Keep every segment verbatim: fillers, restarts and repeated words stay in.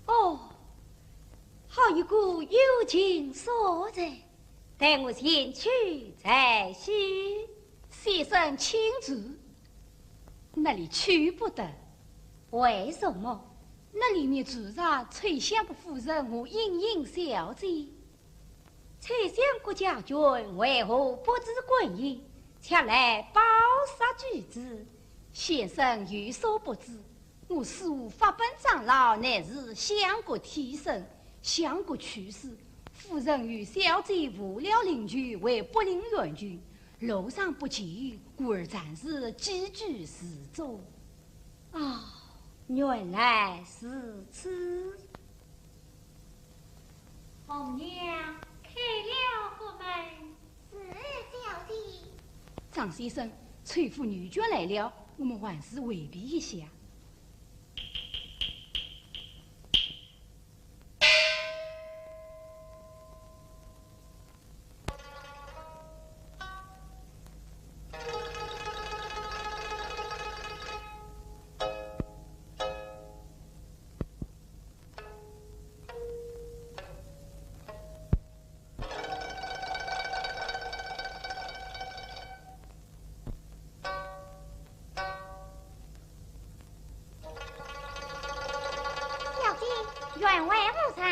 哦，好一个幽静所在。 待我前去才是。先生请住。那里去不得。为什么？那里面住着崔相国夫人和莺莺小姐。崔相国将军为何不知官意，却来饱食居之？先生有所不知， 我师父法本长老乃是相国贴身，相国去世，夫人与小姐扶了灵柩回博陵原郡，路上不见，故而暂时寄居寺中。啊，原来如此。红娘，开了佛门。 是，小姐。张先生，崔府女眷来了，我们还是回避一下。 小姐，员外无人。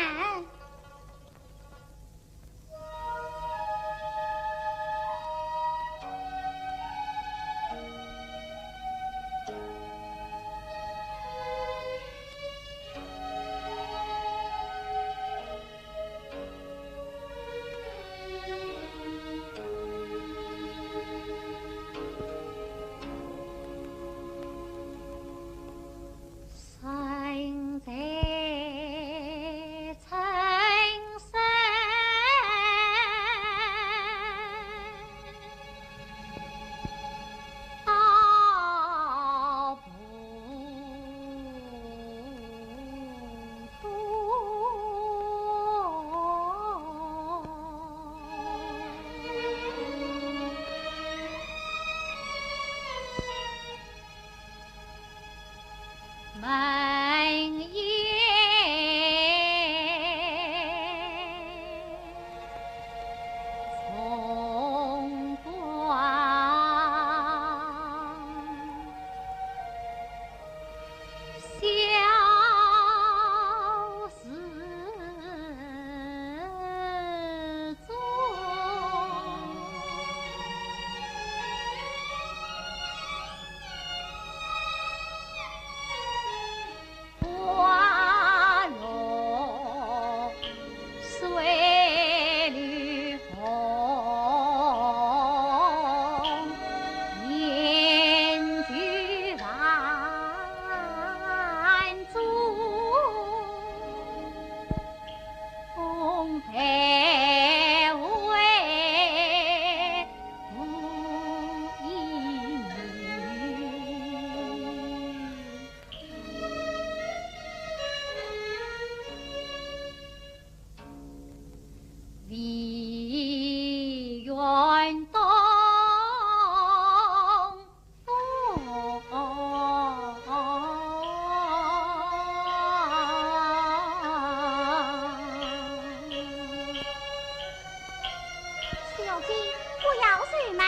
小姐，不要愁闷。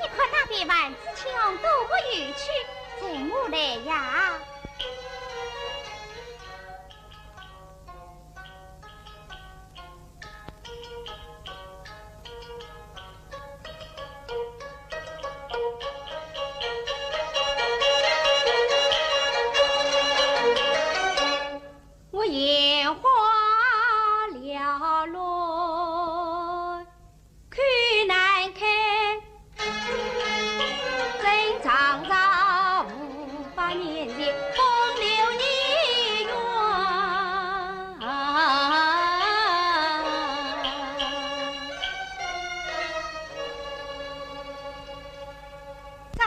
你看那边万紫青红多么有趣，随我来呀。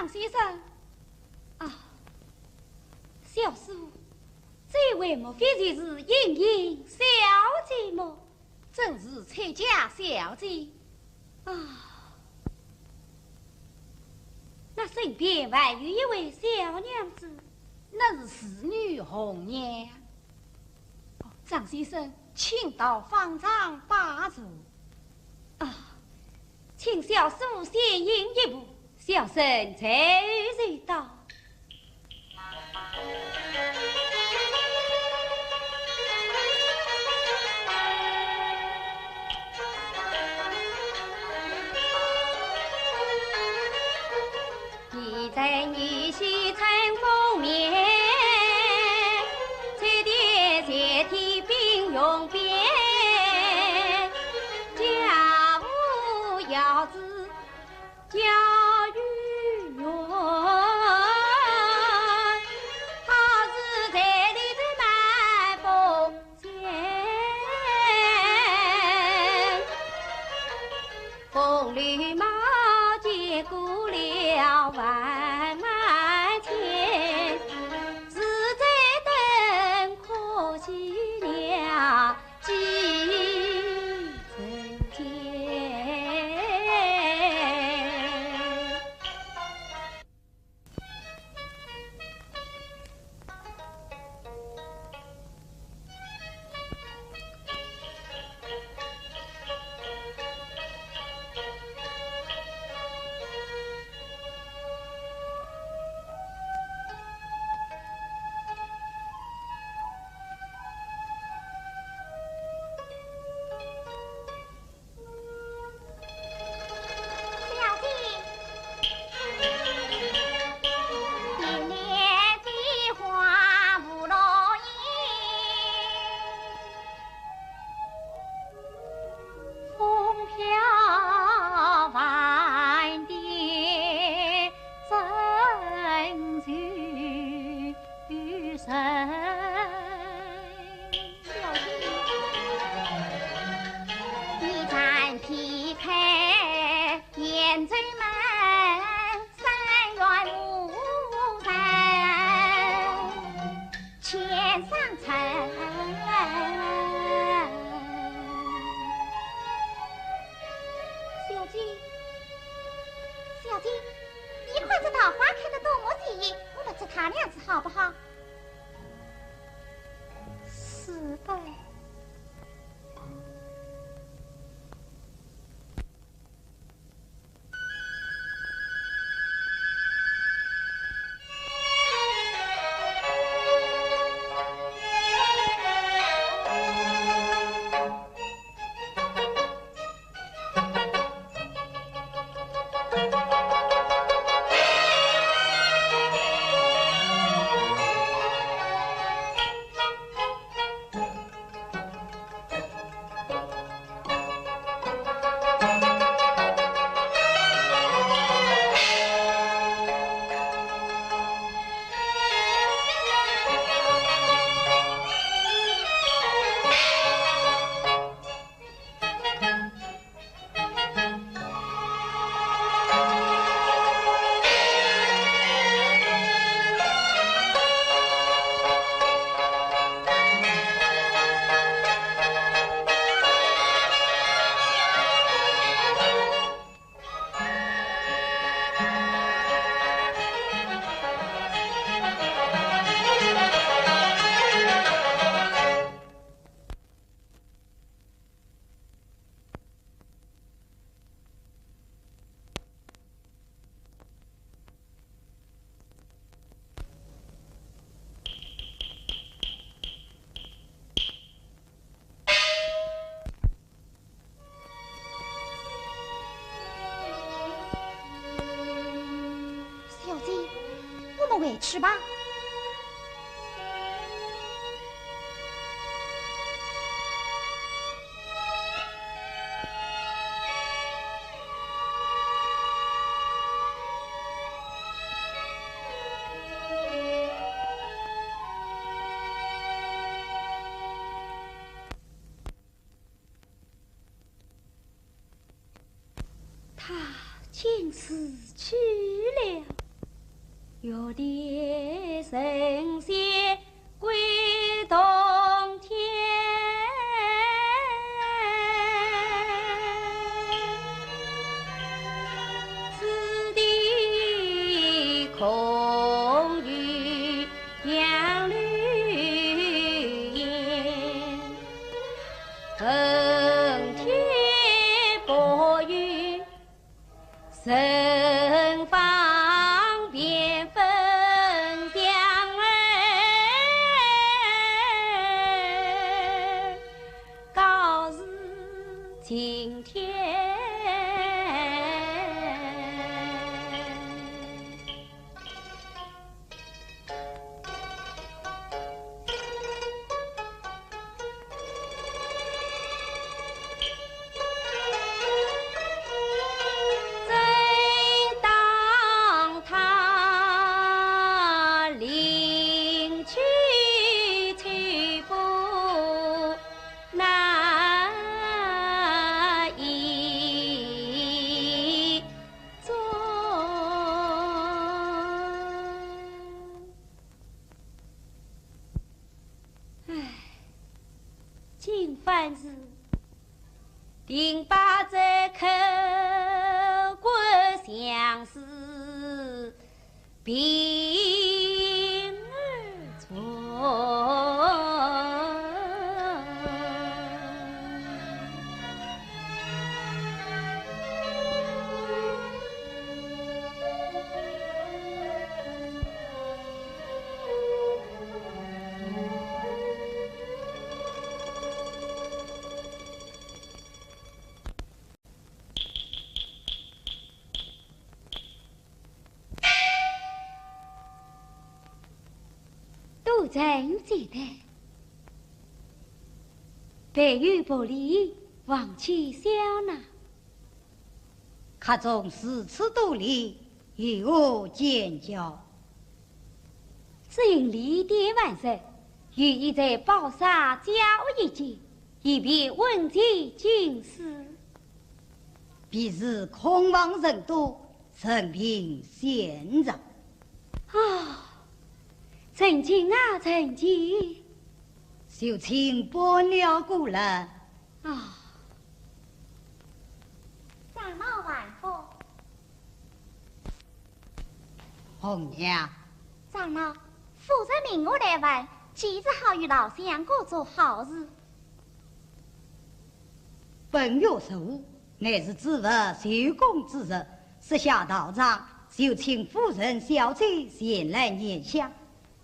先生。啊，小师傅，这位莫非就是莺莺小姐么？正是蔡家小姐。啊，那身边还有一位小娘子。那是侍女红娘。哦，张先生，请到方丈把座。啊，请小师傅先行一步，小生这就到。小姐，小姐，你看这桃花开得多么鲜艳，我们去看两次好不好？是的。小姐，我们回去吧。他竟死去了。月的神仙归洞天，此地空余杨柳烟，恨天薄雨 人方便分相儿，告诉青天。正当他临去，岂不难以 终。唉，今番是定把这口骨相思病儿 多承接待，备有薄礼，望乞笑纳。客中如此多礼，有何见教？只因礼典完毕，有意在宝刹加一间，以便问及近事。 便是空房甚多，任凭选擇。啊，请进啊，请进。就请搬了过来。啊。长老万福。红娘。长老，夫人命我来问，几时好与老相公做好事？ 本月十五，乃是主佛寿供之日，设下道场，就请夫人、小姐前来拈香，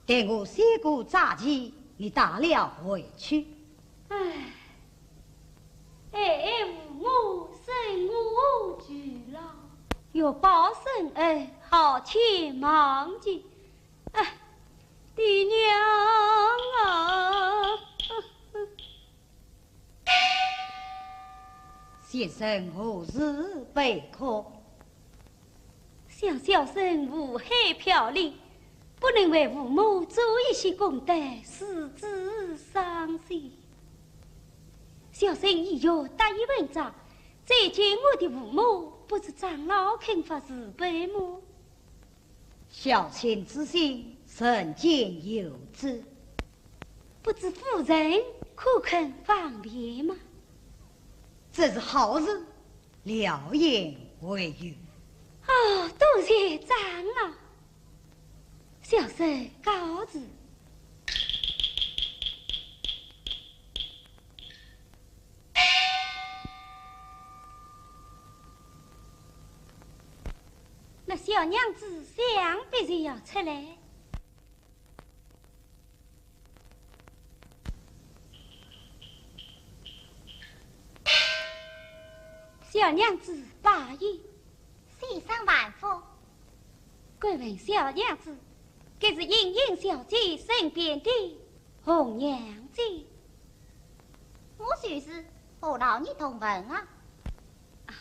待我谢过斋期，你带了回去。唉，哀哀父母，生我倨老，欲报深恩，好且忘记。唉，爹娘啊！ 先生何事悲哭？想小生湖海飘零，不能为父母做一些功德，使之伤心。小生已有得一文章，再见我的父母，不知长老肯发慈悲么？ 孝亲之心，人间有之。不知夫人可肯方便吗？这是好事，料宴为由。哦，多谢长老。小生告辞。 那小娘子想必是要出来。小娘子罢矣。先生万福。敢问小娘子，该是莺莺小姐身边的 红娘子。我就是，何劳你动问啊？啊，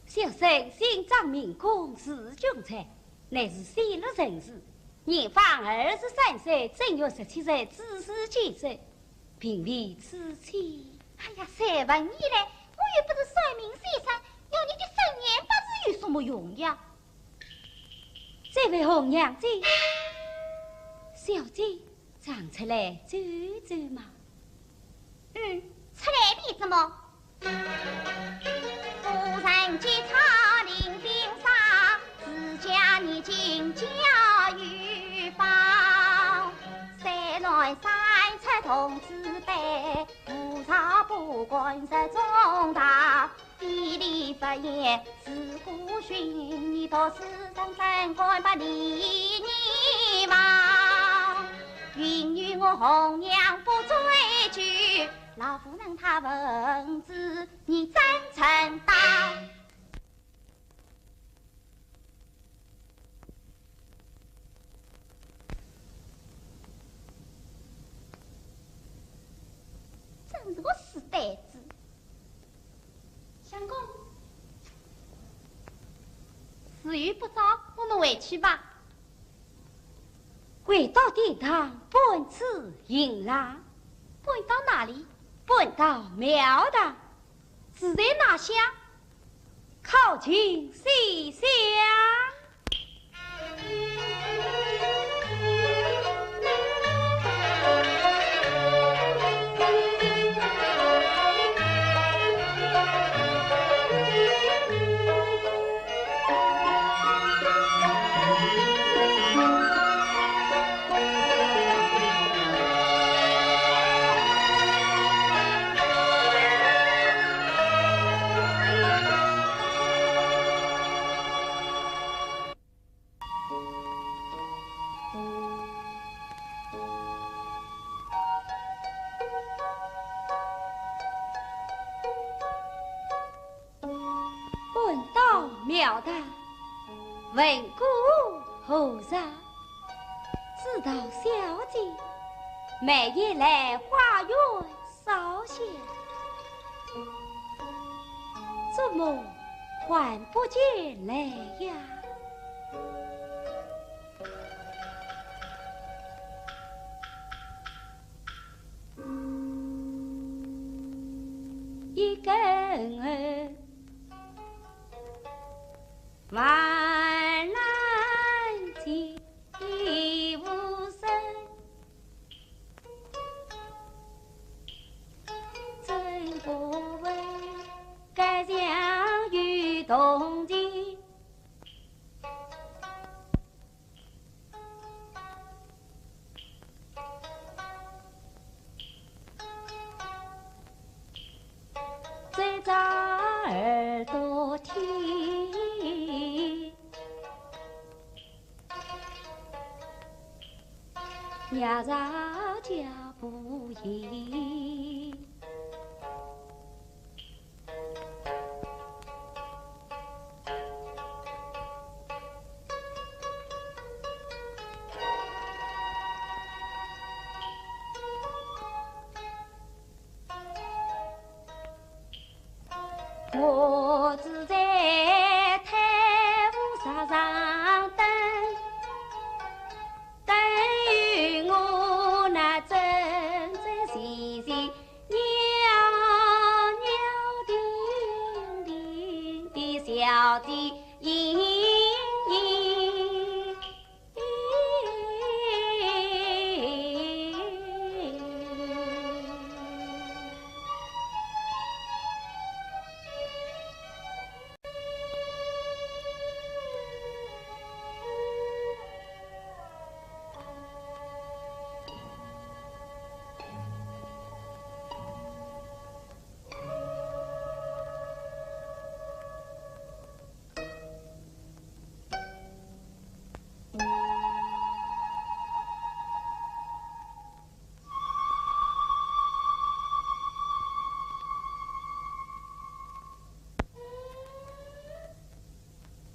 小生姓张名珙字君才，乃是西洛人氏，年方二十三岁，正月十七日子时建生，并未娶妻。哎呀，谁问你嘞？我又不是算命先生，要你的生年八字有什么用呀？这位红娘子，小姐常出来走走嘛。嗯，出来的怎么？ 真是个死呆子。相公，时候不早，我们回去吧。回到店堂，搬此行囊。搬到哪里？搬到庙堂。 住在哪厢？靠近西厢。 搬到庙堂，问过和尚，知道小姐每夜来花园烧香，怎么还不见来呀？ 一根儿万兰结无声，真不为该相与同情。 再找耳朵听，娘惹脚步音。 我住在太湖石上登，等于我那真真实实 袅袅婷婷的小姐。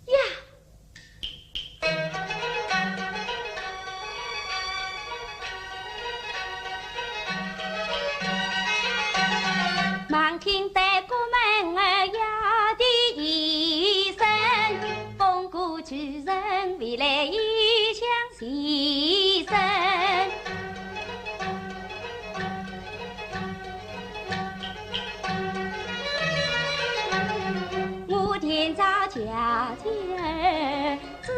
呀！ 忙听得过门儿呀的一声，风过去人未来一向 先生，我天造佳节儿，仔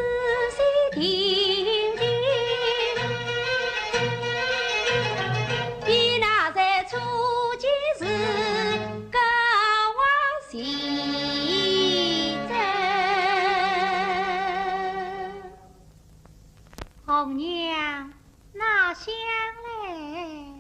细红娘，拿香来。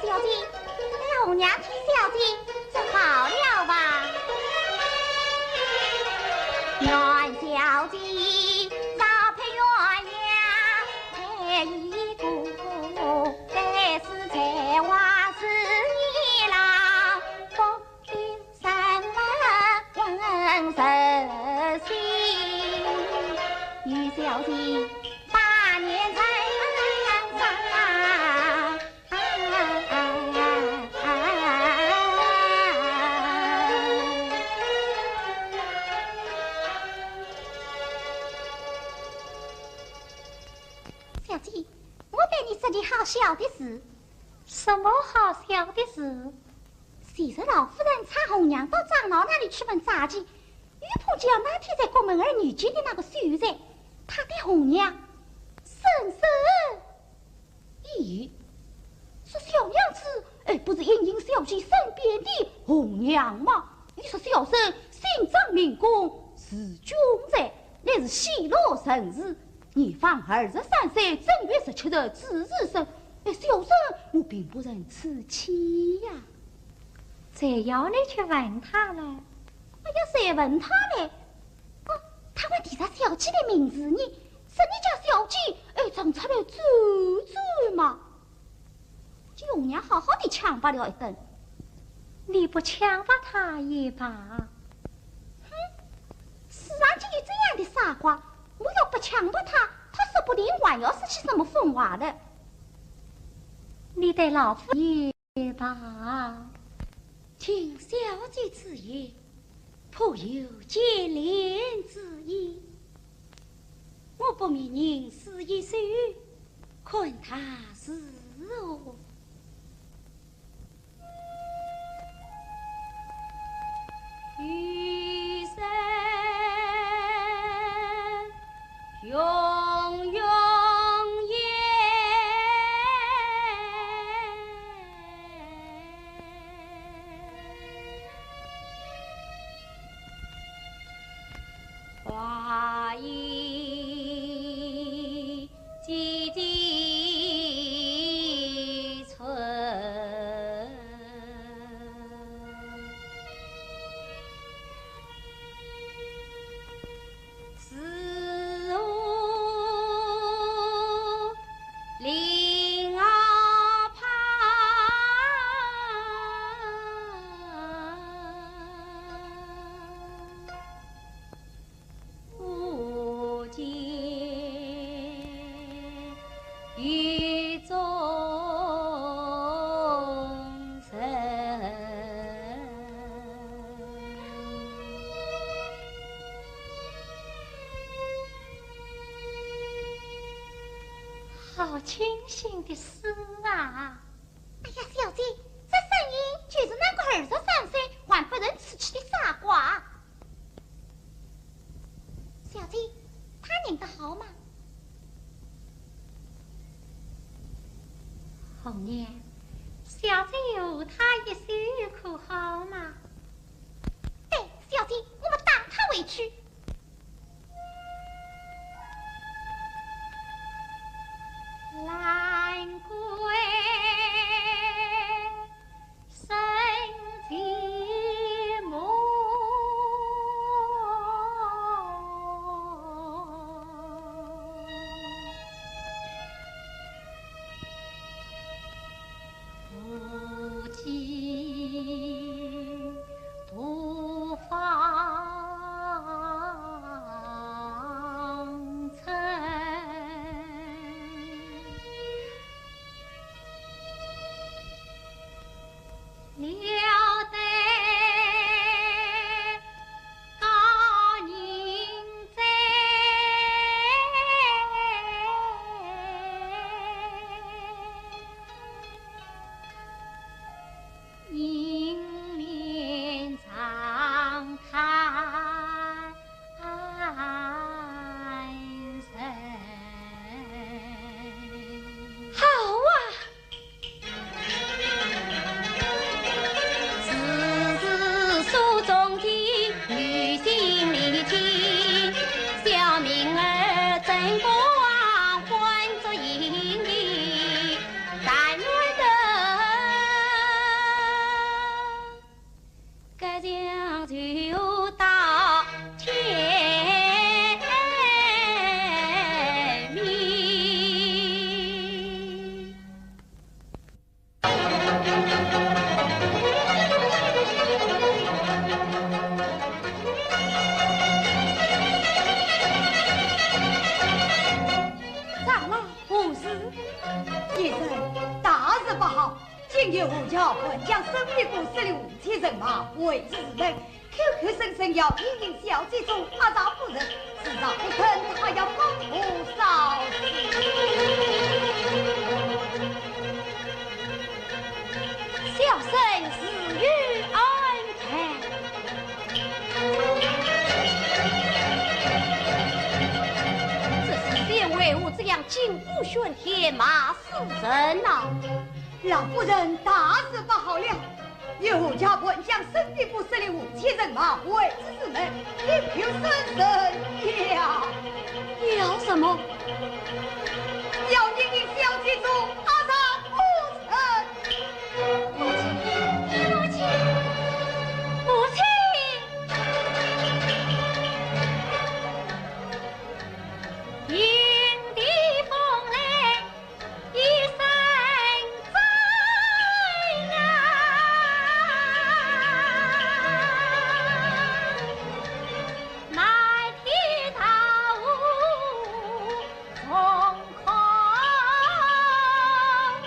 小姐，你带红娘替小姐做好了吧？小姐，我带你说件好笑的事。什么好笑的事？前日老夫人差红娘到长老那里去问斋期，又碰见那天在国门而遇见的那个秀才，他对红娘深深 咦，这小娘子，哎，不是莺莺小姐身边的红娘吗？你说小生姓张名珙，字君才，乃是西洛人氏，年方二十三岁，正月十七日子时生。哎，小生我并不认此妻呀。这要你去问她了。哎呀，谁问她嘞？哦，她会提着小姐的名字呢， 说你家小姐，哎，常出来走走嘛。这红娘好好的强白了一顿。你不强白她也罢。哼，世上竟有这样的傻瓜，我要不强白她，她说不定还要说起什么疯话来。你对老夫人 吧。听小姐此言，颇有牵连之意。我不免吟诗一首，看她如何。好清新的诗啊！哎呀，小姐，这声音就是那个二十三岁还不曾出嫁的傻瓜。小姐，他吟得好吗？红娘，小姐和他一首可好吗？对，小姐，我们打他回去。 兰桂生寂寞，不及 不放春。了得高人哉。 迎面长叹人。好啊！ 长老，何事？一人大事不好，今夜何家搬将身边不识的无妻人马为之自刎，口口声声要莺莺小姐做阿丈夫人，自丈不肯，他要放火烧死。小生自有安排。 这世间为何这样金鼓喧天，骂死人呐？老夫人大事不好了！有何家搬将身边不识的无妻人马为之自刎，口口声声要……要什么？要莺莺小姐做阿丈夫人。 母亲，母亲，母亲！天地风雷一声震啊，满天大雾 从空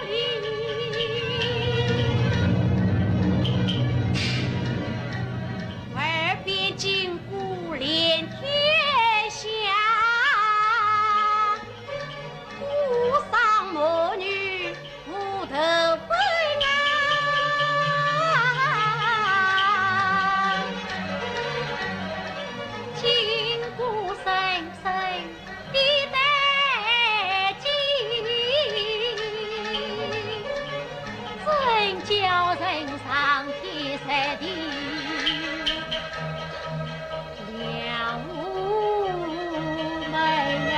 里。耳边金鼓连天响，鼓声母女 不得分啊！金鼓声声一代接，真叫人上天入地。 两无门啊！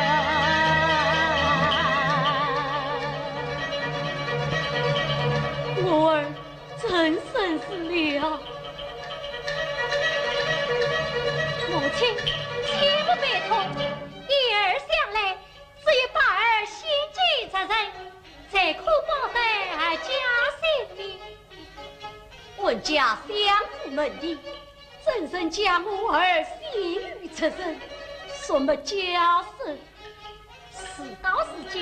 我儿真生死了。母亲，切勿悲痛，依儿想来，只有把儿先见着人，才可保得儿家性命。 官家相府门第，怎忍将我儿献与贼人？什么家事？事到如今，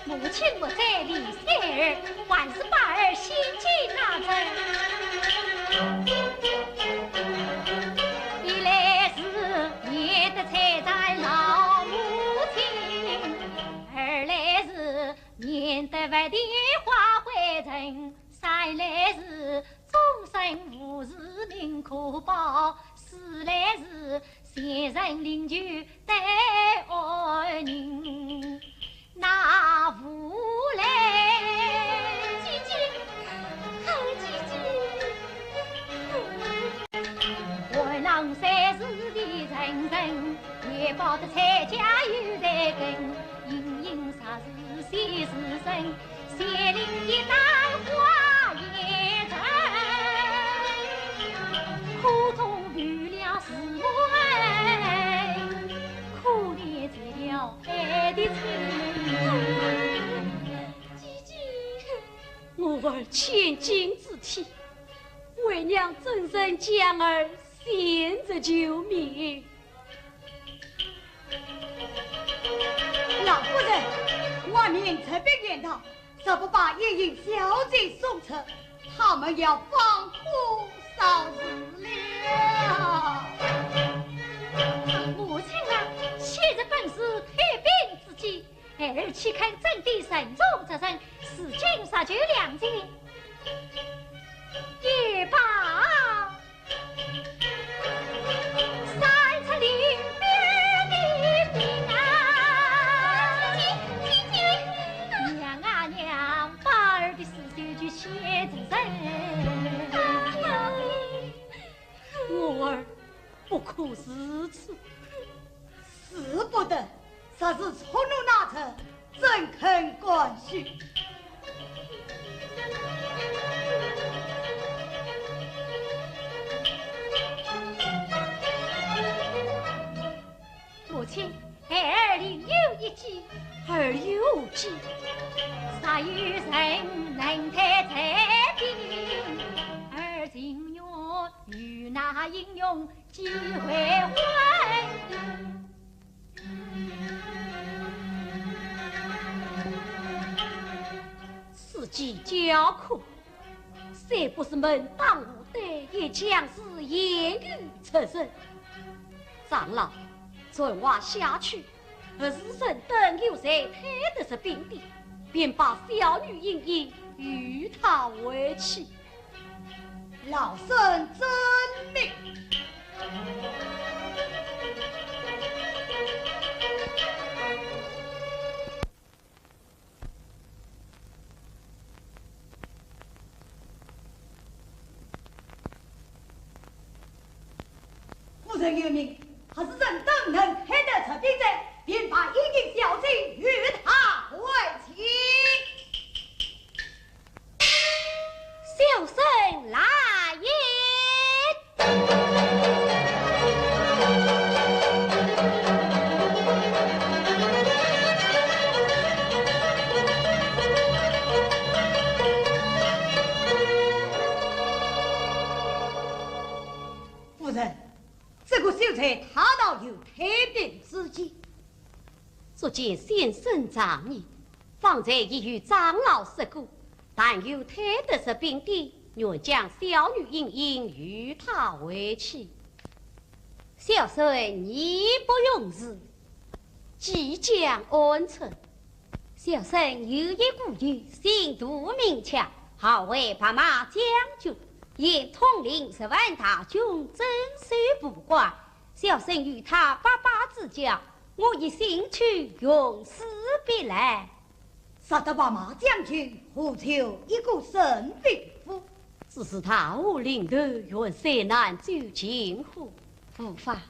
母亲不在，李三儿还是把儿献给那人。一来是念得财产老母亲，二来是万点花会成，生来是终身无事命可保，死来是前生灵柩待安宁。 那无奈。姐姐，好姐姐。寒冷三世的人生，也报得在家有才根，隐隐啥是些时辰，谢灵一旦花也成，苦痛不了是我恩，可怜 了爱的情。姐姐，我儿千金之体，为娘怎忍将儿献出臭名？老夫人，外面贼兵严打， 若不把莺莺小姐送出，他们要放火烧寺了。母亲啊，昔日本是退兵之计，孩儿岂肯真的顺从贼人，如今实就良机。也罢。 三尺林边的兵啊，娘啊娘，把儿的尸首就献出人。我儿不可如此。 使不得，若是触怒那贼，怎肯甘休？母亲，孩儿另有一计。儿有计？若有人能退贼兵，儿情愿与那英雄 几回还。此计较可，虽不是门当户对，也将是言语出人。长老，传话下去，若是人等有谁退得贼兵的，便把小女莺莺与他为妻。 老身遵命。夫人有命，若是人等能退得贼兵者，便把莺莺小姐与他为妻。 小生来也。夫人，这个秀才他倒有退兵之计。 足见先生仗义，方才已与长老说过，但有退得贼兵的，愿将小女莺莺与他为妻。小生义不容辞，计将安出？小生有一故友，姓杜名巧，号为白马将军，现统领十万大军，镇守蒲关。小生与他拜拜之交， 我已心去，永世别来。杀得白马将军，何求一个人兵乎？只是大祸临头，远水难救近火。无妨，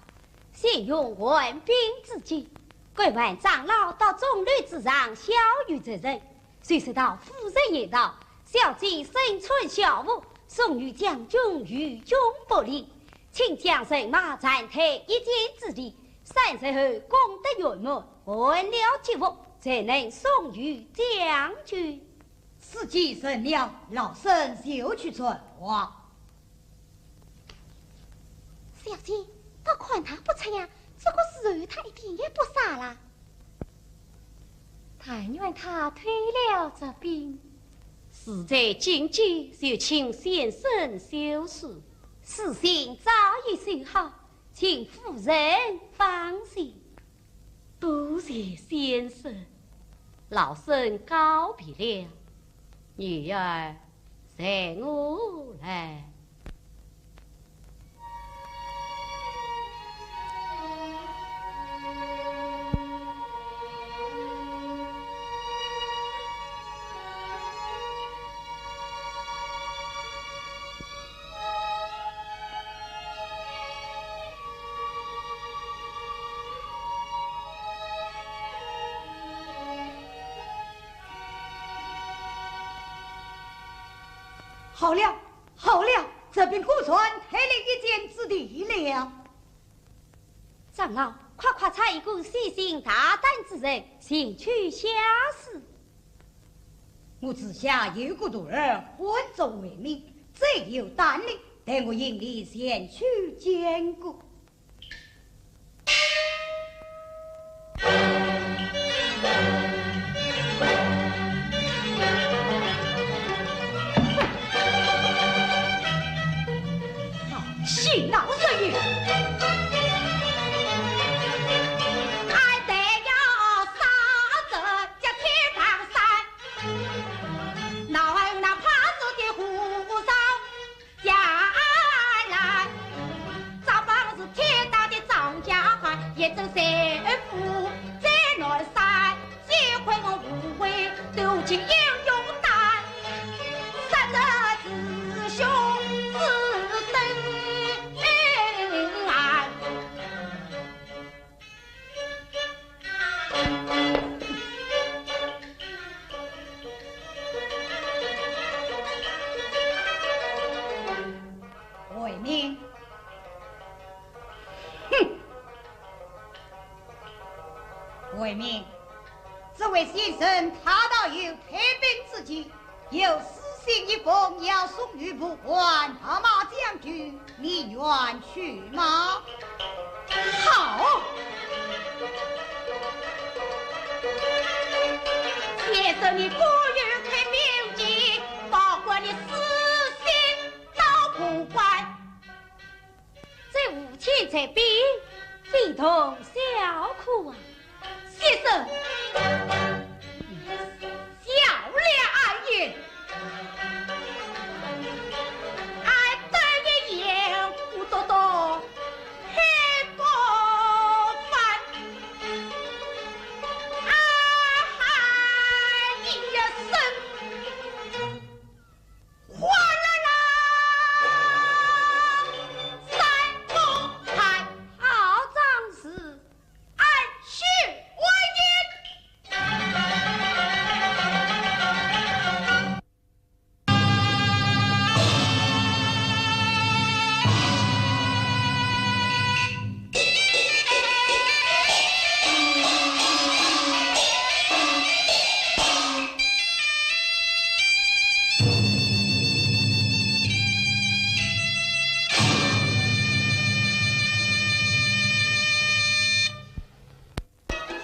先用援兵之计，改扮长老到钟楼之上，小女这人， 谁知道夫人言道，小姐身穿校服，送与将军于军不利，请将人马暂退一箭之地，三日后攻得辕门，完了吉服，才能送与将军。此计成了，老身就去传话。 小姐，倒看他不出呀，这个时候他一点也不傻啦。但愿他退了贼兵。事在紧急，就请先生休书。书信早已写好，请夫人放心。多谢先生。老身告别了，女儿随我来。 好了，好了，这边果然退了一箭之地了。长老，快快差一个细心大胆之人前去下书。我膝下有个徒儿，唤作慧敏，最有胆力，待我引你前去见过。 老气老人也！俺得要杀这叫天堂山，哪儿那怕死的和尚 下来，这本是天大的张家汉，也正是富在南山，结婚无悔，斗尽英雄胆，杀这弟兄之等啊！ 慧敏，哼！慧敏，这位先生他倒有退兵之计， 有私信一封，要送与部官，白马将军，你愿去吗？好。先生，你可有退兵计，保管你私信到部官。 这无情贼兵，非同小可啊！先生，小了俺也，俺等一眼，我多多很过分，俺喊一声。 哗啦啦，三步开。好张氏，俺许为你。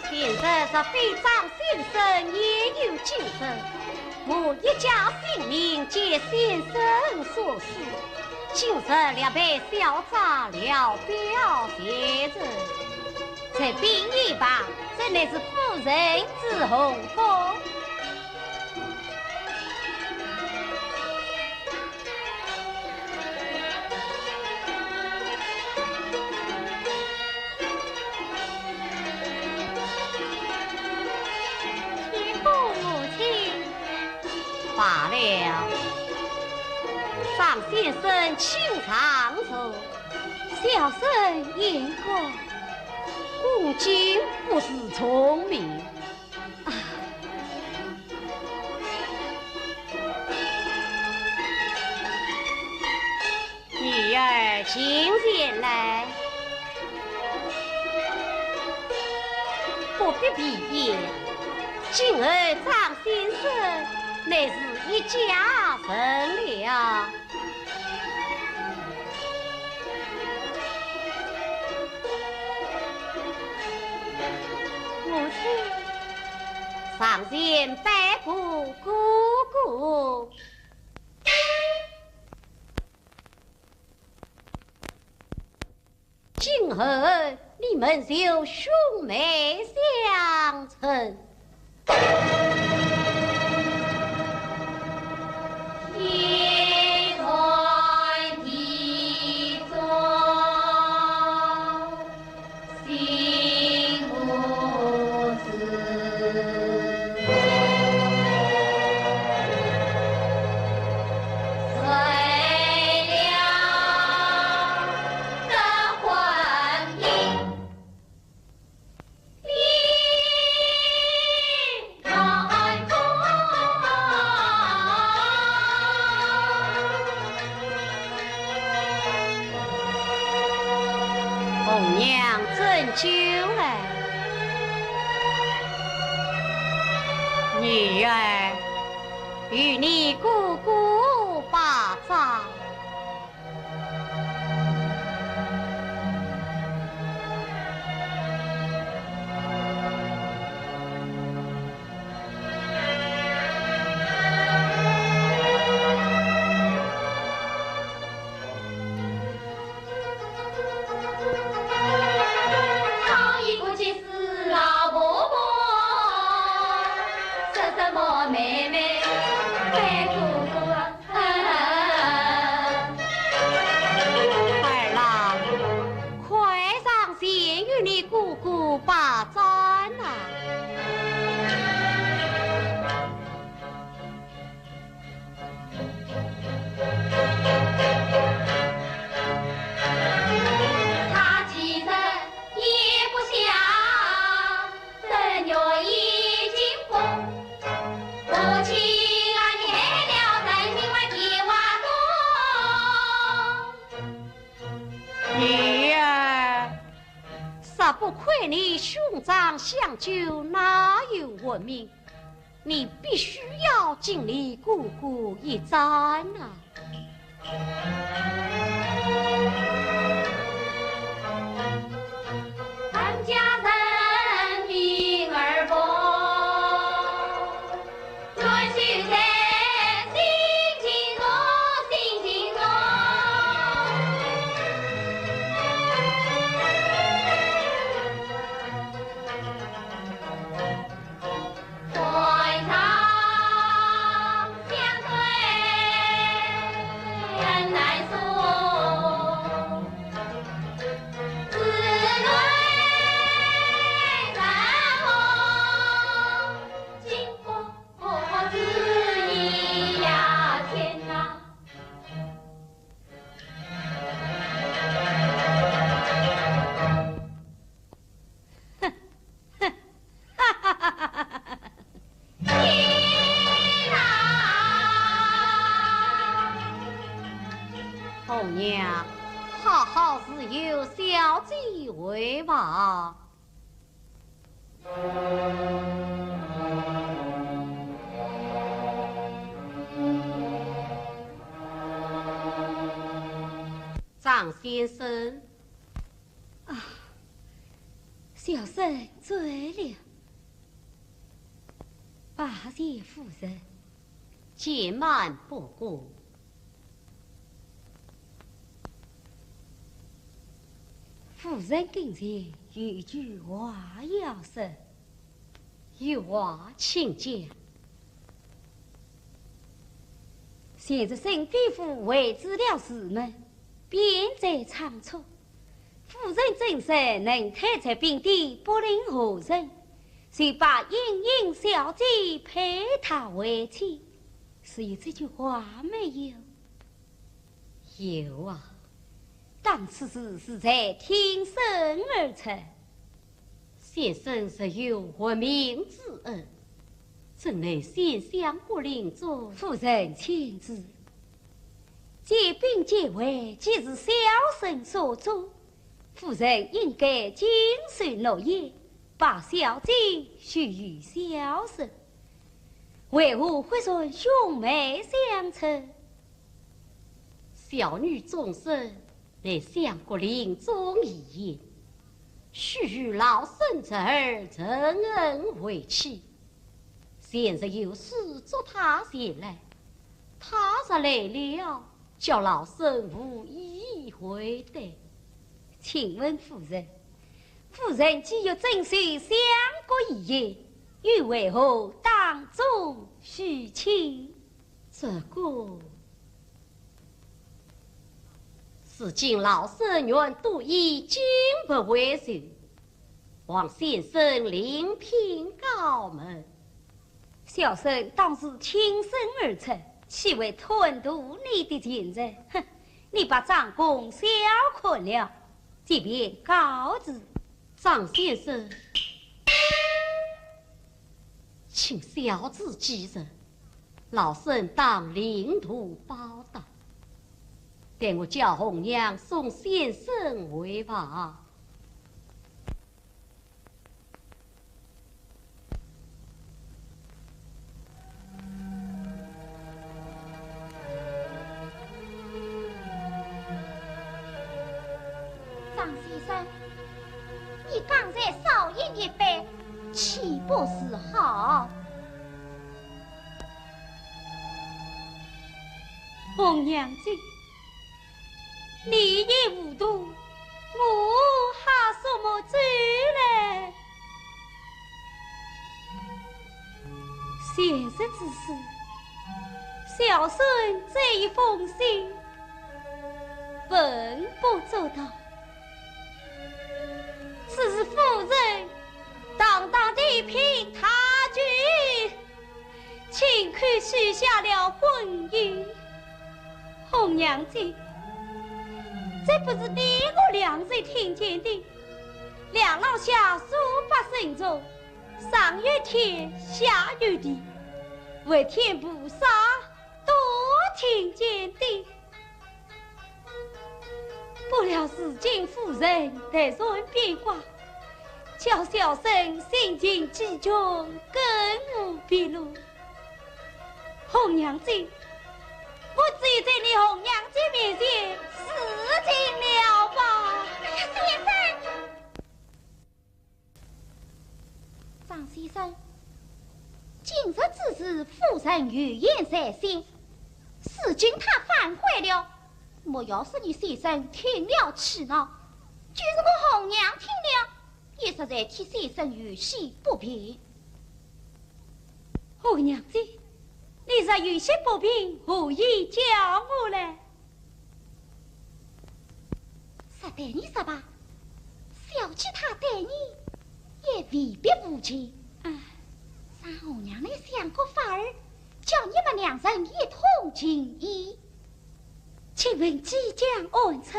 平日若非张先生，焉有今日？我一家性命皆先生所赐，今日略被小侄聊表前程，这兵一罢，这乃是夫人之洪福。 罢了，张先生请上座。小生言过，恭敬不如从命。 女儿请前来。不必避嫌，今后张先生乃是一家人了。 母亲。上前拜过哥哥。今后你们就兄妹相称。酒来。女儿，与你哥哥把盏。 讨一个及时老婆婆，说什么妹妹、乖哥哥啊。儿啊，快上前与你哥哥把盏啊。 他其实也不想，正月已经过，我亲爱的了，人命外别话多。女儿，实不亏你兄长相救，哪有活命？ 你必须要敬你哥哥一盏啊。俺家人命而薄，乱世人心情重，心情重。 红娘，好好侍候小姐回房。张先生。 啊，小生醉了。罢谢夫人。且慢不过。夫人跟前有句话要说。 有话请讲。前日沈飞虎为仔了事么，便在仓促。夫人怎说能退出兵店，不论何人，就把莺莺小姐配他为妻，是有这句话没有？ 有啊。当此事是在挺身而出。先生实有活命之恩，怎奈先相国临终。夫人请住。借兵解围，既是小生所做，夫人应该谨守诺言，把小姐许与小生，为何忽然兄妹相称？ 小女终身乃相国临终遗言，许与老身侄儿陈恩为妻。前日有书祝他前来，他若来了，叫老身无意回对。请问夫人，夫人既欲遵守相国遗言，又为何当众许亲？ 这个，如今老身愿赌一金不为仇，望先生另聘高门。小生当是挺身而出，岂会贪图你的钱财？哼，你把账簿销毁了，即便告辞。张先生， 请小姐记着，老身当另图报答。待我叫红娘送先生回房。岂不是好？红娘子，你也糊涂，我还说么走嘞？前日之事，小生这一封信，文不足道，只是夫人堂堂的嫔，她就亲口许下了婚姻。红娘子，这不是你我两人听见的，两廊下数百僧众，上有天，下有地，佛天菩萨都听见的。不料如今夫人突然变卦，叫小生心情激动，更无别路。红娘子，我只有在你红娘子面前自尽了吧。哎呀，先生！ 张先生，今日之事，夫人有言在先，如今她反悔了，莫要说你先生听了气恼，就是我红娘听了，也实在替先生有些不便。红娘子，你若有些不便，何以叫我来？ 实待你说吧，小姐她对你也未必无情。啊。让红娘来想个法儿，叫你们两人一统情意。请问计将安出？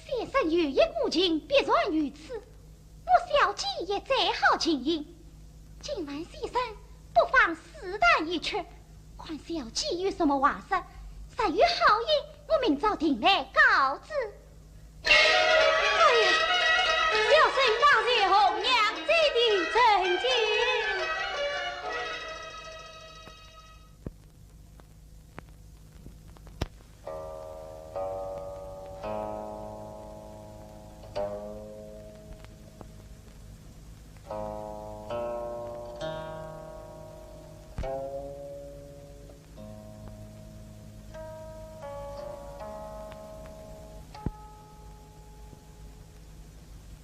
先生有意顾情，必然如此。 我小姐也再好情形，今晚先生不妨试探一曲，看小姐有什么话说，若有好意，我明朝定来告知。哎呀，小生拜谢红娘姐的成全。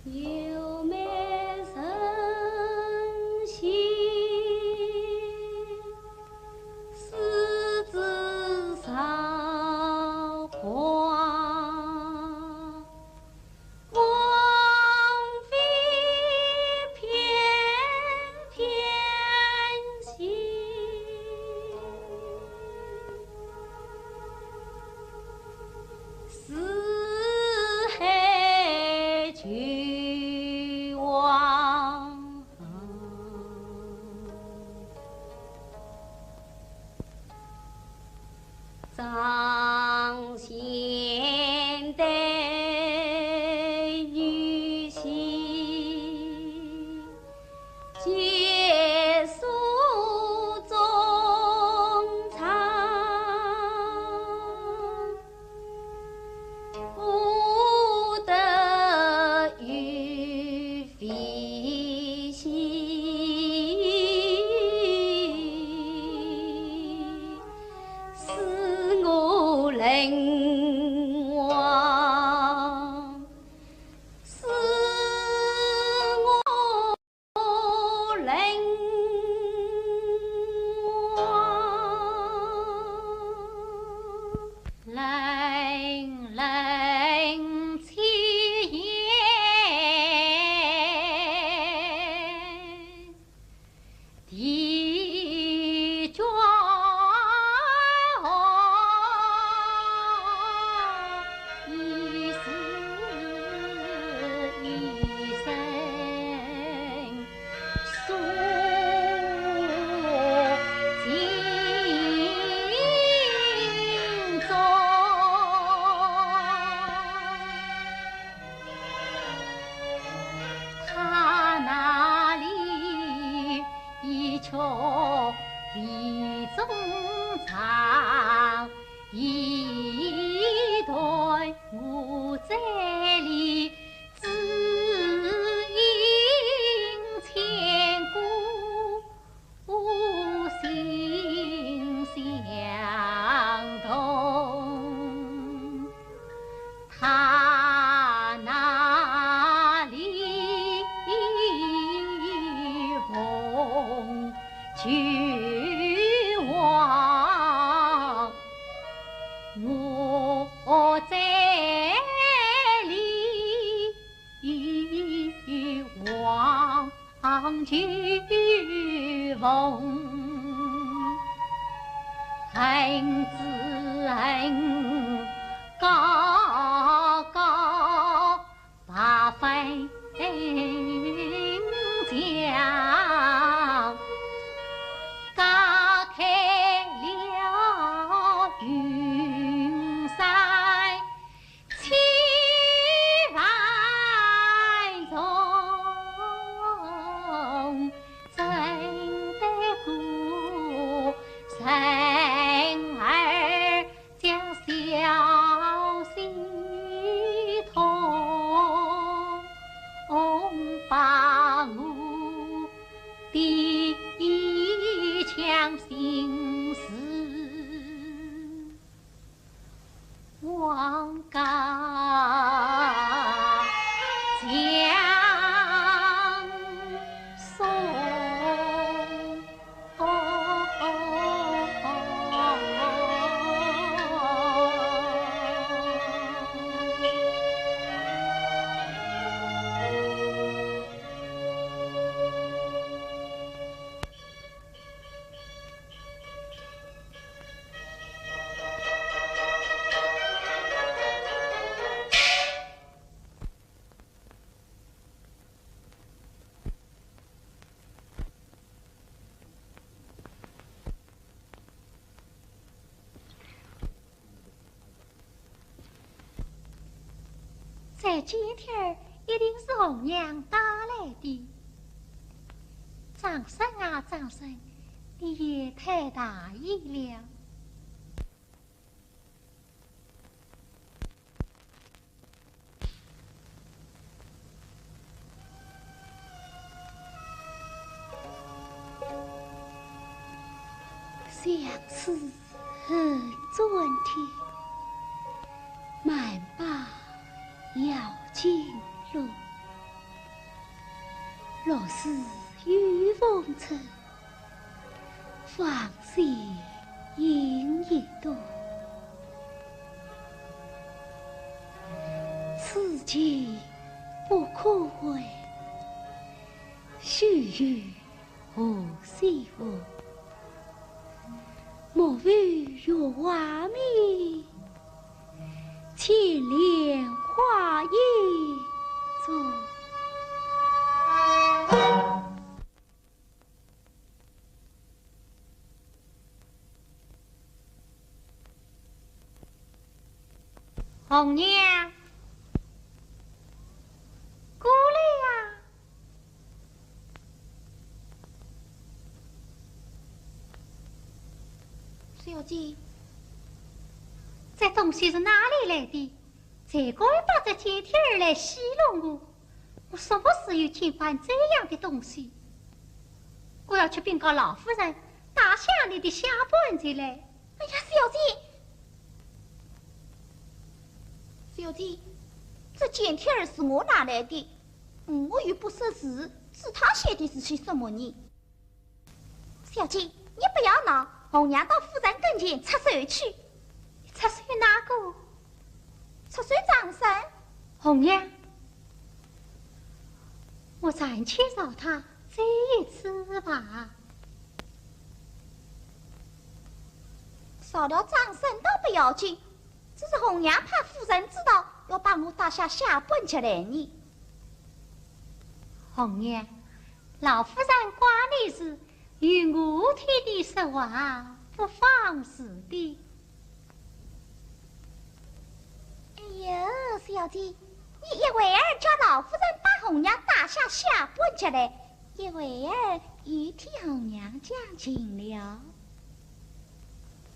有美人兮，似紫韶华，王妃翩翩兮。 四海求王，张先生女婿。 结束衷肠，不得于非兮，使我冷 使我冷王，冷冷清烟。 地角恨之恨，高高白粉墙，隔开了云山。 千万重，怎得故人儿将小溪痛，把我的一腔心事 往高讲述。这简帖儿一定是红娘带来的。张生啊，张生，你也太大意了。 相思恨转天，漫漫摇金龙。落日与风声， 芳雪映一冬。此情不可回，须与何西风？莫非月华明，千帘花影中。 红娘，过来呀！小姐，这东西是哪里来的？谁敢把这简帖儿来戏弄我？ 我什么时候见惯这样的东西？我要去禀告老夫人，打下你的下半截来。哎呀，小姐，小姐，这简帖儿是我拿来的，我又不识字，是她写的是些什么呢？ 小姐，你不要闹，红娘到夫人跟前出首去。出首哪个？出首张生。红娘，我暂且饶他这一次吧。饶了张生倒不要紧， 只是红娘怕夫人知道，要把我打下下半截来呢。红娘，老夫人挂你时，有我替你说话，不妨事的。哎呀，小姐，你一会儿叫老夫人把红娘打下下半截来，一会儿又替红娘讲情了。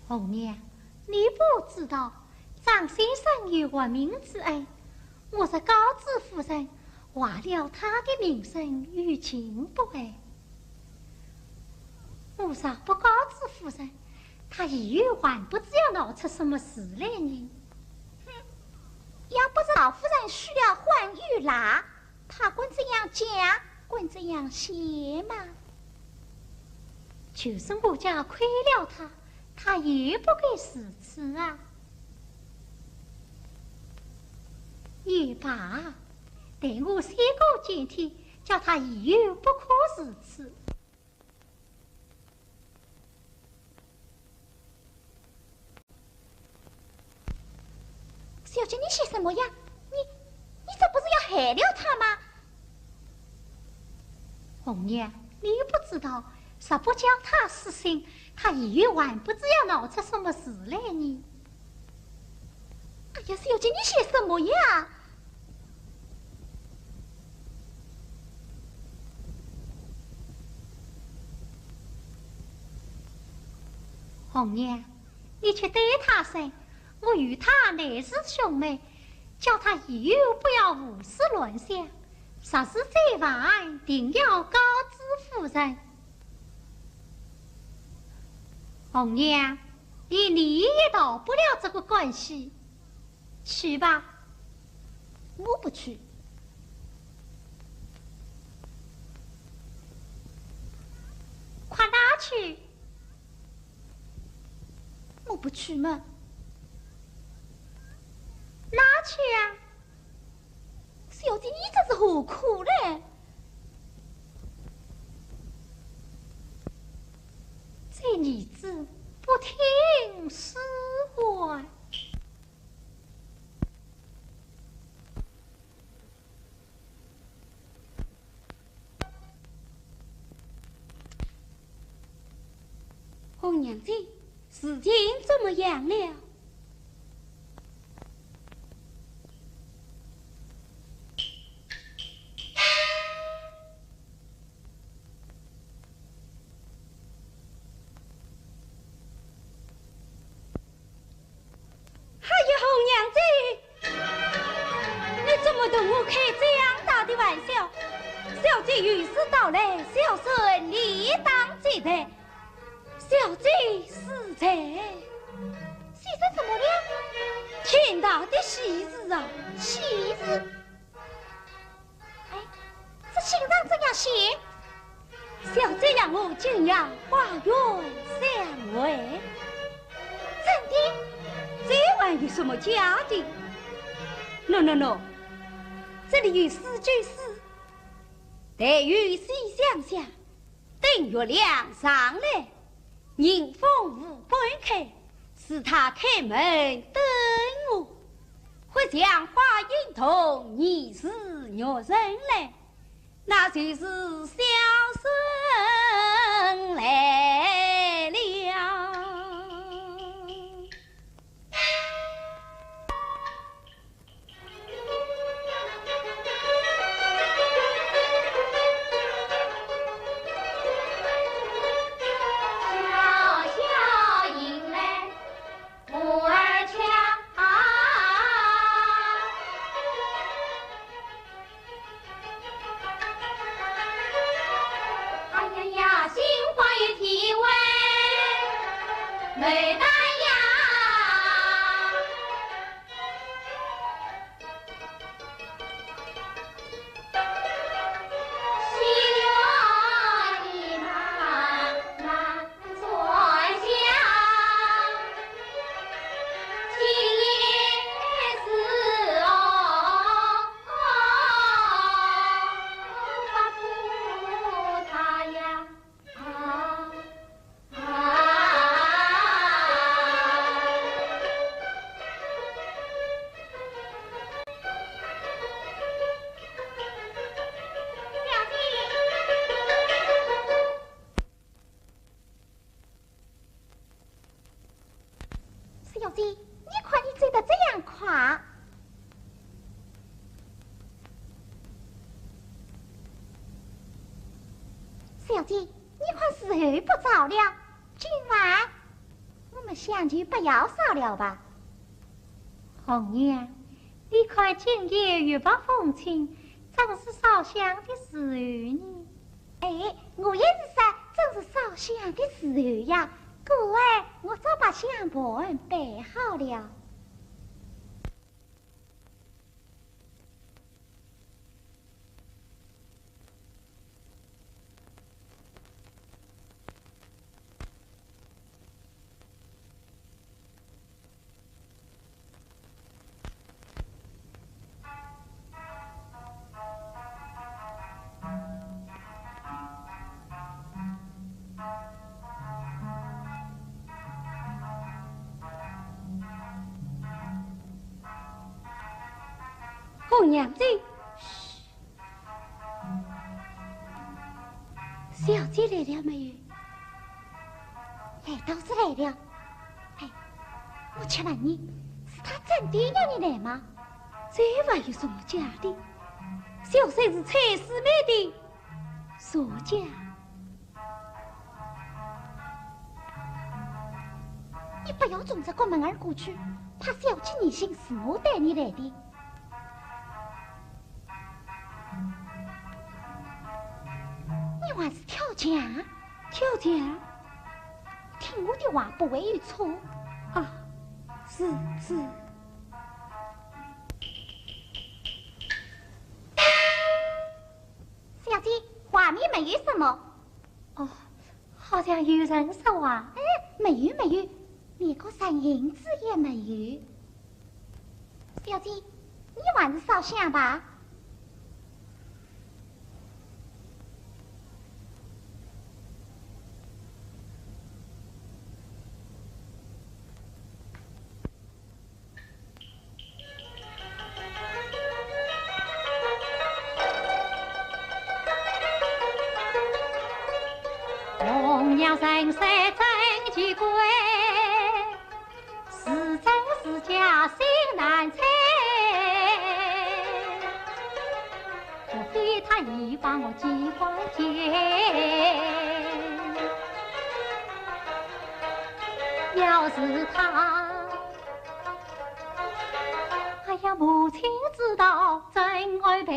红娘，你不知道，张先生有活命之恩，我若告知夫人，坏了他的名声，有情不爱。我若不告知夫人，他以后还不知要闹出什么事来呢。哼，要不是老夫人许了欢喜啦， 他敢这样讲，敢这样写吗？就是我家亏了他，他也不该如此啊。也罢，待我写个简帖，叫他以后不可如此。叫你些什么呀？你，你这不是要害了他吗？红娘，你又不知道，若不叫他死心，他以后还不知要闹出什么事来呢。哎呀，小姐，你些什么呀？红娘，你去对他说， 我与他乃是兄妹，叫他以后不要胡思乱想，若是再犯，定要告知夫人。红娘，你，你也逃不了这个关系，去吧。我不去。快拿去。 我不去嘛。拿去啊！小姐，你这是何苦嘞？这儿子不听使唤。 红娘子，事情怎么样了？哎呀，红娘子， 你怎么同我开这样大的玩笑？小姐有事到来，小生理当接待。小姐恕罪。先生怎么了？天大的喜事啊！喜事？ 哎，这信上怎样写？小姐让我今夜花园相会。真的？这还有什么假的？喏喏喏，这里有诗句诗，待雨细香香，等月亮上来， 迎风无半开，是他开门等我。或像花影动，疑是玉人来，那就是小生来了。哎呀呀，心花有体味，牡丹呀。小姐，你看你走得这样快。小姐，你看时候不早了，今晚我们香就不要烧了吧。红娘，你看今夜月白风清，正是烧香的时候呢。 哎，我也是说，正是烧香的时候呀。姑哎，我早把香盘备好了。红娘子。嘘。小姐来了没有？来倒是来了。哎，我且问你，是她真的要你来吗？这还有什么假的？小生是蔡四妹的属家。 你不要冲着过门而过去，怕小姐疑心是我带你来的。你还是跳墙？跳墙？听我的话，不会有错。啊，是，是。小姐，外面没有什么。哦， 好像有人说话。哎，没有，没有，连个人影子也没有。小姐，你还是烧香吧。 红娘人生真奇怪，是真是假心难猜。莫非她已把我记挂间？要是她 哎呀，母亲知道怎安排？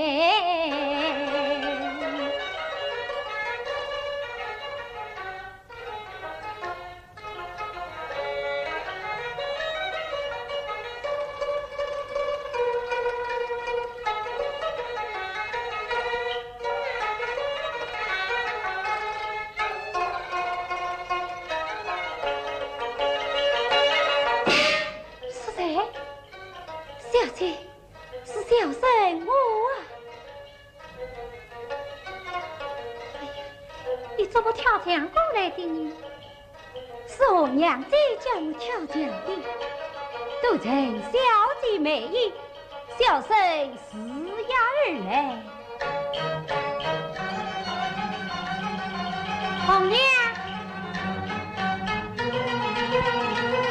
是谁？ 小姐，是小生我啊。哎呀，你怎么跳墙过来的呢？是红娘子叫我跳墙的，都承小姐美意，小生自然而然。 红娘，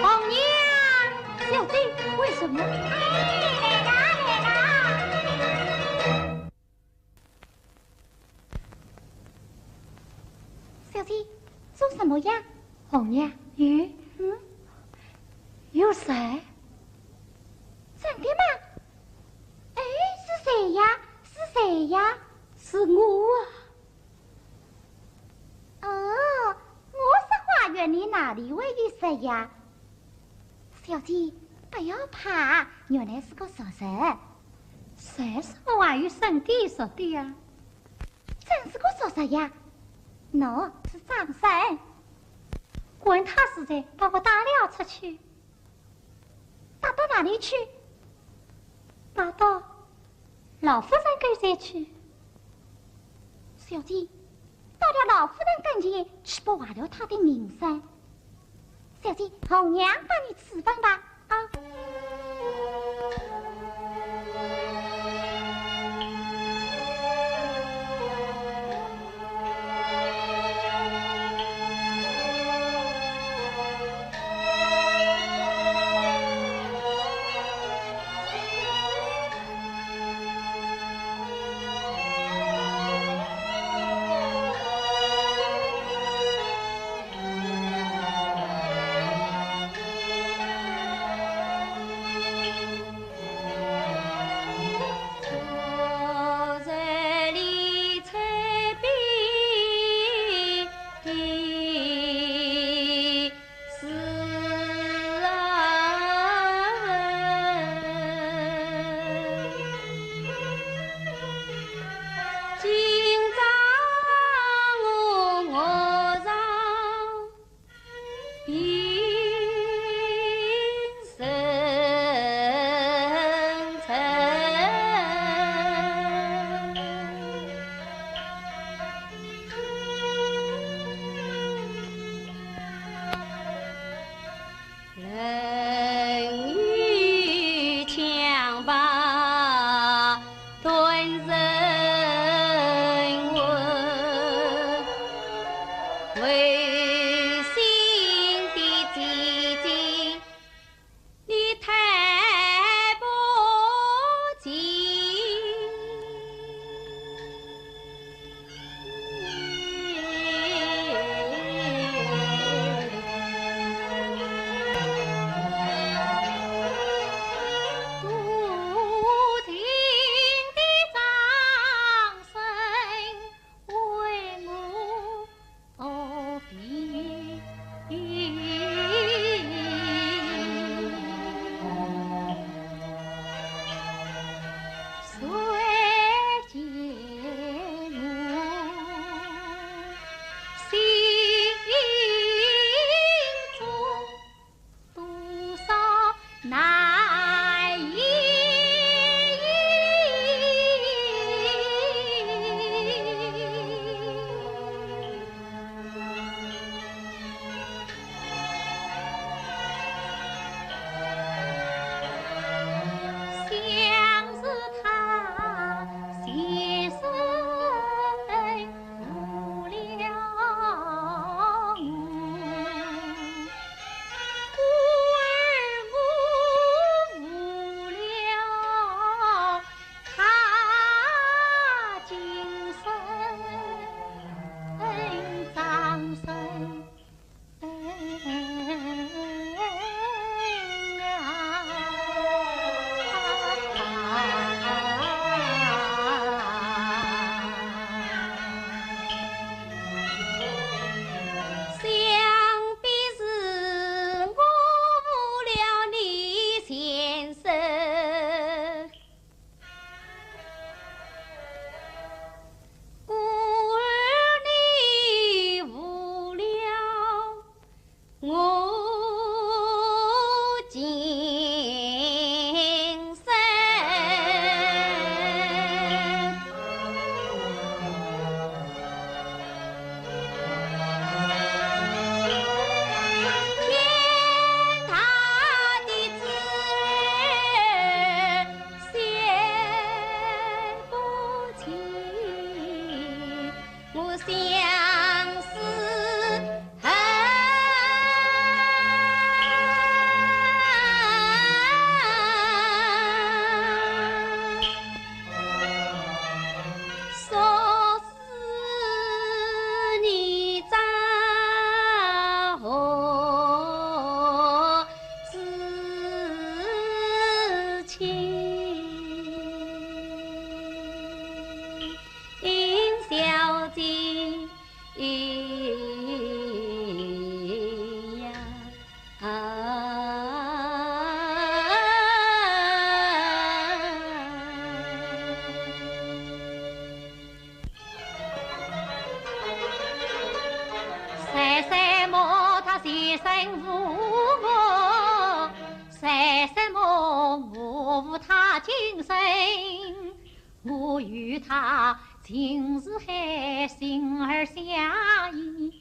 红娘，小姐，为什么？哎，来了，来了。小姐，做什么呀？红娘，有，嗯？有谁？真的吗？哎，是谁呀？是谁呀？是我啊。 哦，我说花园里哪里会有谁呀？小姐，不要怕，原来是个熟人。谁说花园里有熟的呀？真是个熟人呀。喏，是张生。管他是谁，把我带了出去。 带到哪里去？带到老夫人跟前去。小姐，到了老夫人跟前，岂不坏了她的名声？小姐，红娘帮你处分吧。啊。今生我与他情似海，心儿相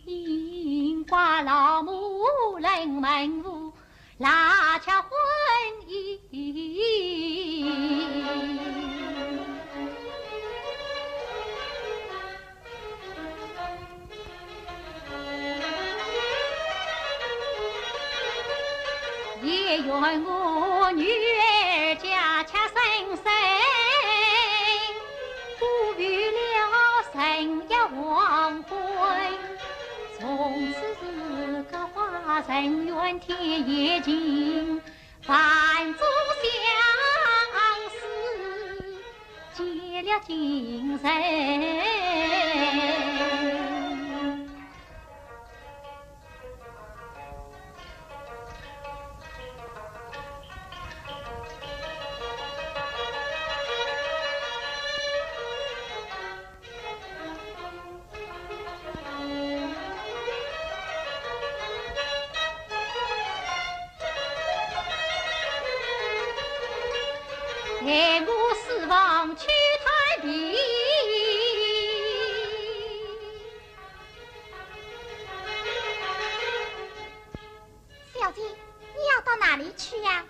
印，刮老母冷门户，拉却婚姻。 也愿我女儿佳期生生，不负了人夜黄昏。从此是个花人怨天也尽，万种相思 结了情深。待我书房去探听。小姐，你要到哪里去呀？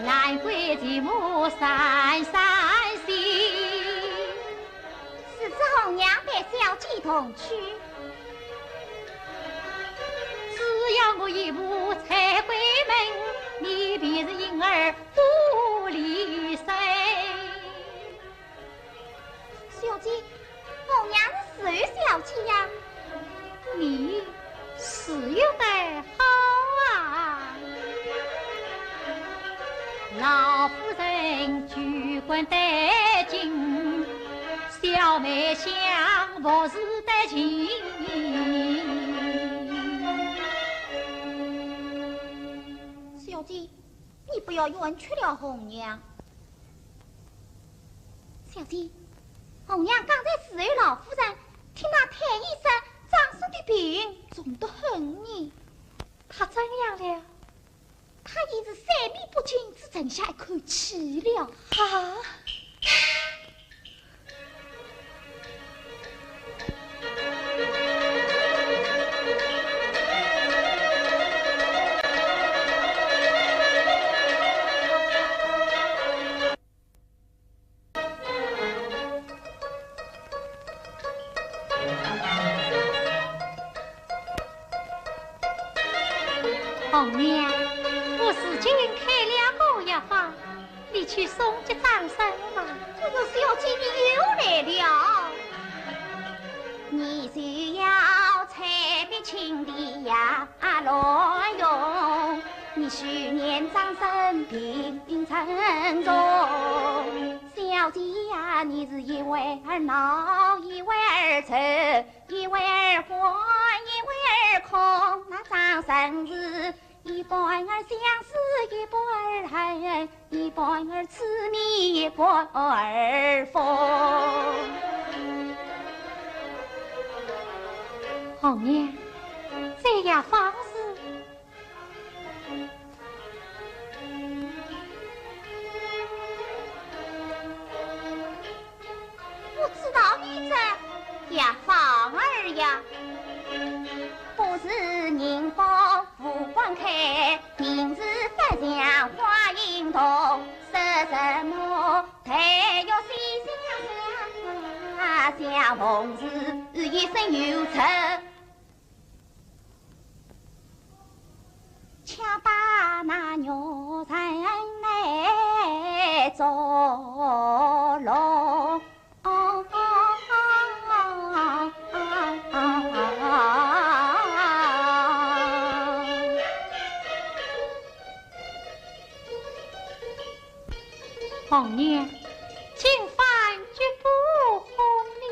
兰桂寂寞三三心。是这红娘陪小姐同去。只要我一步踏闺门，你便是莺儿不离身。 小姐，红娘是谁小姐呀？你是有点好啊。老夫人居官得进，小妹相服是得情。小姐，你不要冤屈了红娘。 小姐，红娘刚才侍候老夫人，听那太医说张生的病重得很呢。他怎样了？他已是三面不进，只剩下一口气了。啊！ 红娘，我如今开了个药方，你去送给张生吧。哎呦，小姐，你又来了。你就要采苹请的呀，罗永，你去念张生病症状。小姐呀，你是一会儿恼，一会儿愁， 一会儿欢，一会儿空，那张生是一半儿相思，一半儿恨，一半儿痴迷，一半儿疯。红娘，这药方是？ 我知道你这药方儿呀，不是人方无光开，名字不像花影动，说什么待月西厢香，相逢时一生有仇。 强把那玉人来捉弄。红娘，今番绝不哄你。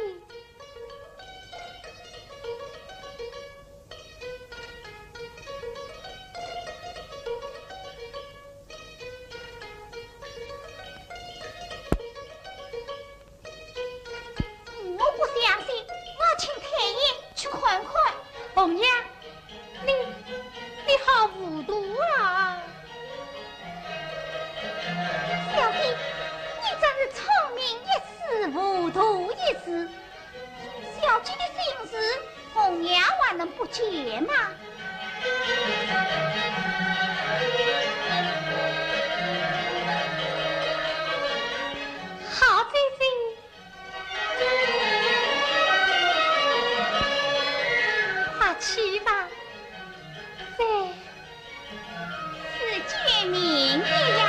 我不相信，我请太医去看看。红娘，你，你好糊涂啊！糊涂一时，小姐的心事，红娘还能不解吗？好姐姐，快去吧。这 是救命的呀！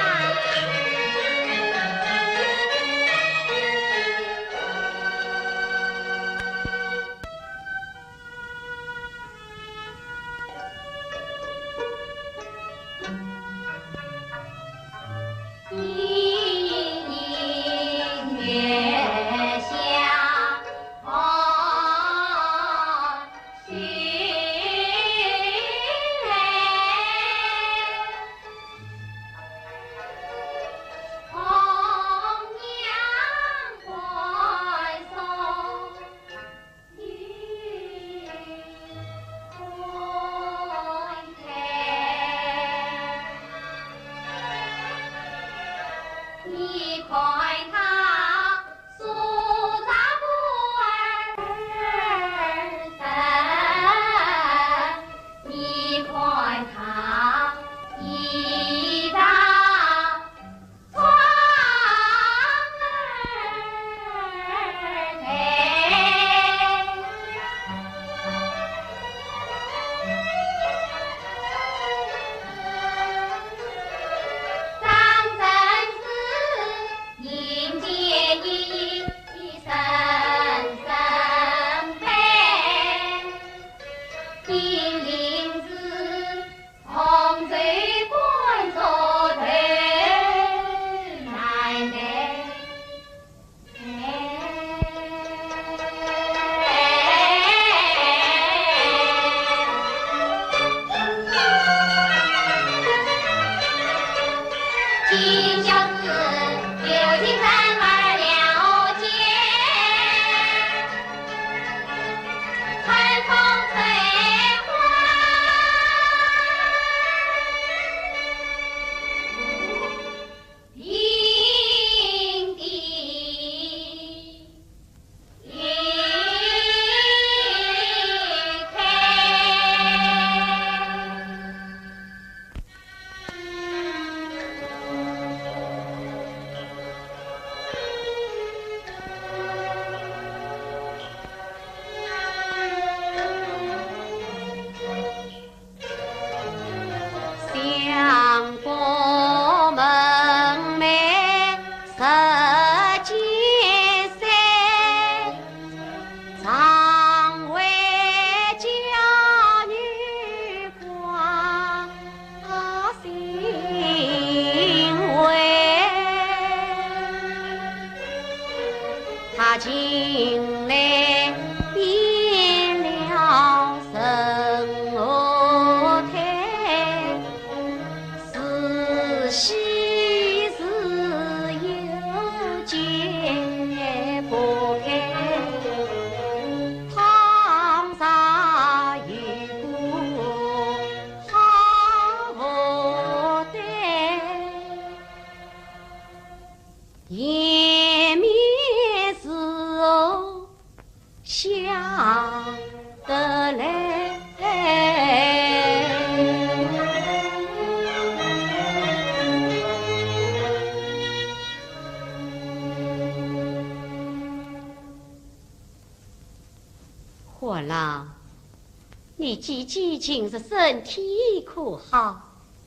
你姐姐近日身体可好？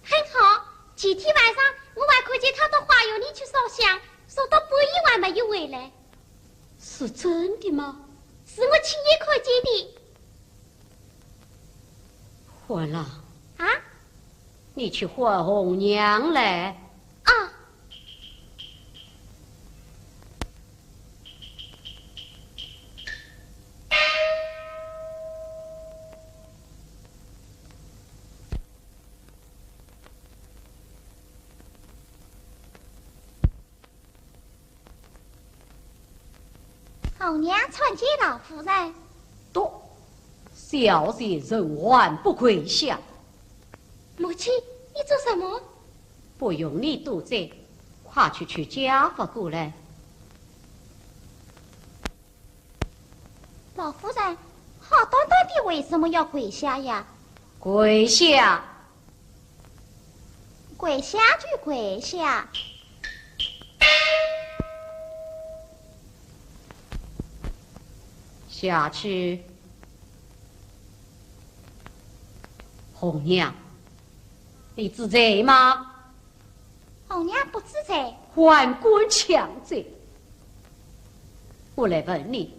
很好，前天晚上我还看见她到花园里去烧香，烧到半夜还没有回来。是真的吗？是我亲眼看见的。欢郎，啊？你去唤红娘来。啊。 红娘参见老夫人。唷，小姐人还不跪下。母亲，你做什么？不用你多嘴，快去取家法过来。老夫人，好端端的为什么要跪下呀？跪下。跪下就跪下。下去。红娘，你知罪吗？ 红娘不知罪。还敢强嘴！我来问你，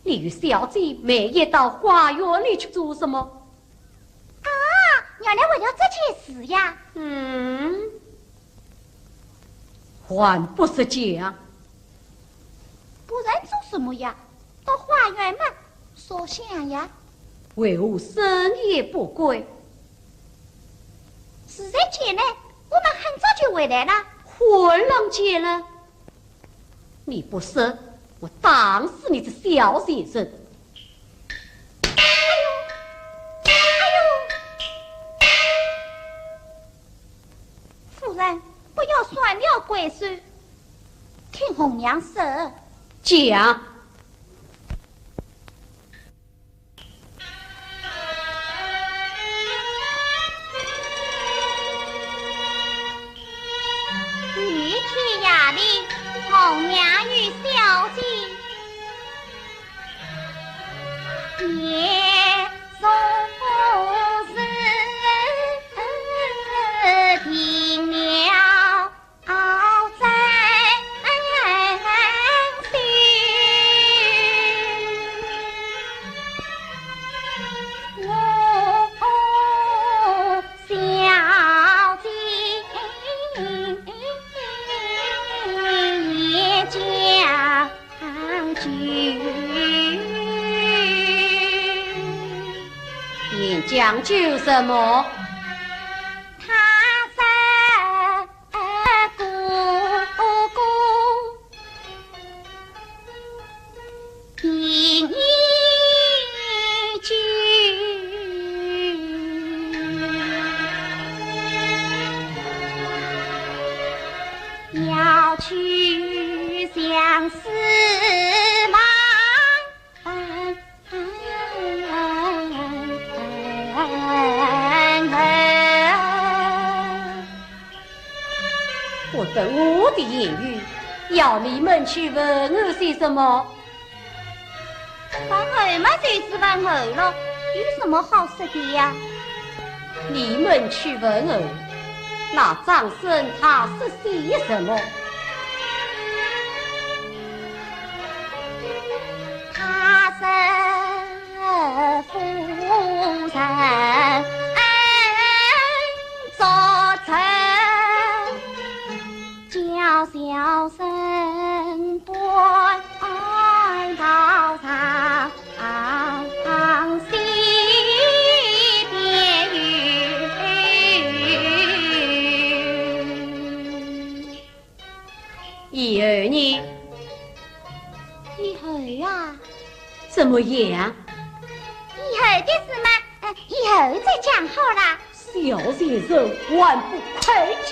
你与小姐每夜到花园里去做什么？啊，原来为了这件事呀。嗯，还不实讲。不然做什么呀？到花园嘛，烧香呀。为何深夜不归？ 时辰节呢，我们很早就回来了。混浪贱人，你不说，我打死你这小贱人！哎呦，哎呦！夫人，不要耍了怪手，听红娘说。讲。 雨天夜里，红娘与小姐也总是停了 讲究什么？ 要去相思吗？ 不等我的言语，要你们去问候些什么？问候嘛，就是问候了，有什么好说的呀？你们去问候，那张生他说些什么？ 他说夫人做贼，叫小生搬到上西边去。 以后呢？以后啊？怎么样？以后的事嘛，呃，以后再讲好了。小贱人，还不快讲！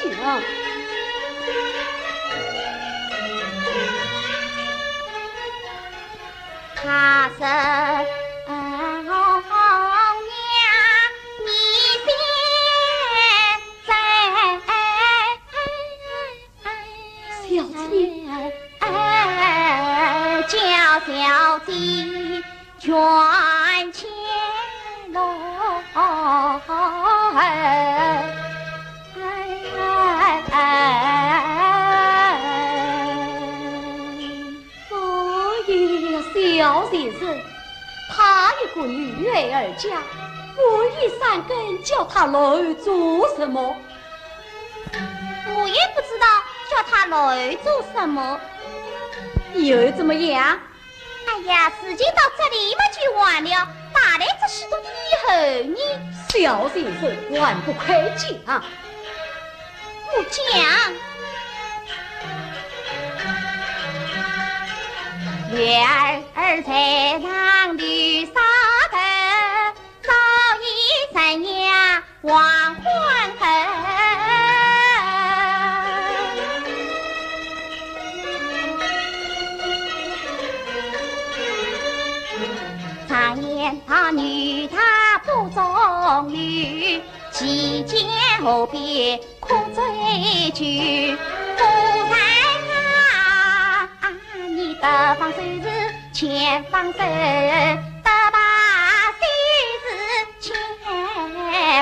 小姐。哎呀，小贱人，她一个女孩儿家，半夜三更叫她来做什么？ 我也不知道叫她来做什么。又怎么样？哎呀，事情到这里嘛就完了，哪来这许多的以后呢？小贱人，还不快讲！我讲。月儿在浪里沙头，早已生呀 黄昏后。间何必空追究？夫人啊，你得放手是千放手，得罢休是千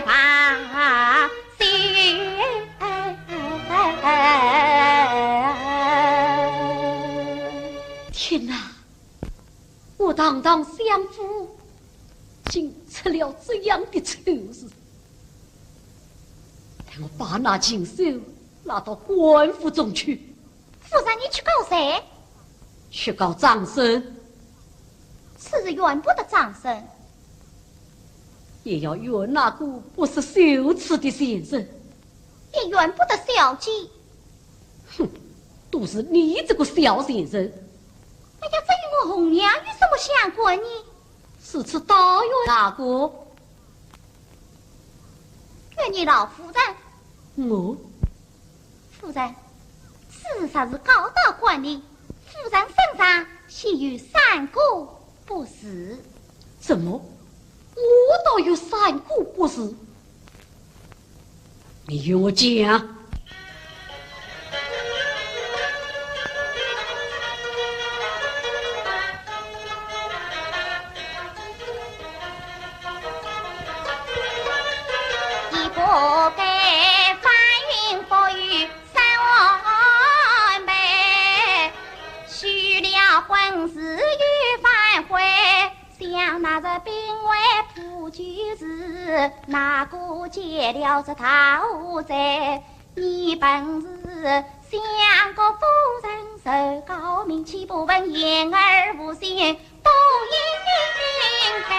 罢休。天哪！ 我堂堂相府，竟出了这样的丑事。待我把那禽兽拉到官府中去。夫人，你去告谁？去告张生。此事怨不得张生。也要怨那个不识羞耻的贱人。也怨不得小姐。 哼，都是你这个小贱人。哎呀，这与我红娘有什么相关呢？是此倒怨那个？怨你老夫人。我？夫人，此事是告到官里，夫人身上须有三个不是。怎么？我倒有三个不是？ 你与我讲。一个该翻云覆雨三万倍，许了婚事又反悔， 想那日兵败土居士，哪个解了这大祸哉？你本是相国夫人，受诰命，岂不问言而无信，不应该。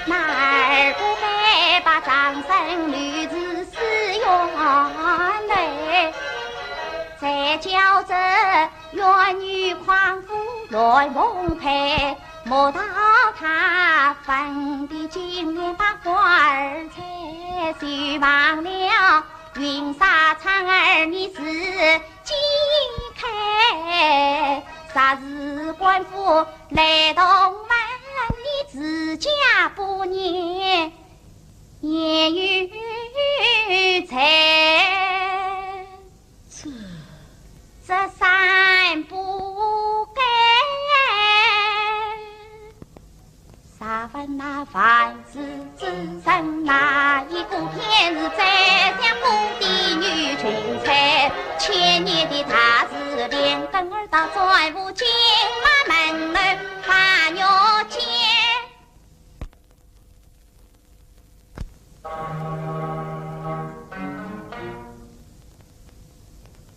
那二不该把张生留至寺院内，再叫这怨女狂妇乱奉陪，莫道她粉笔金莲把花儿采，谁忘了云纱窗儿你自 解开，霎时官府来动门，你自家不念，念有罪。这，这三不该。 啥问那凡事之人，哪一个便是宰相府的女群才？千年的大事，连根儿到转无尽，满门楼把玉阶。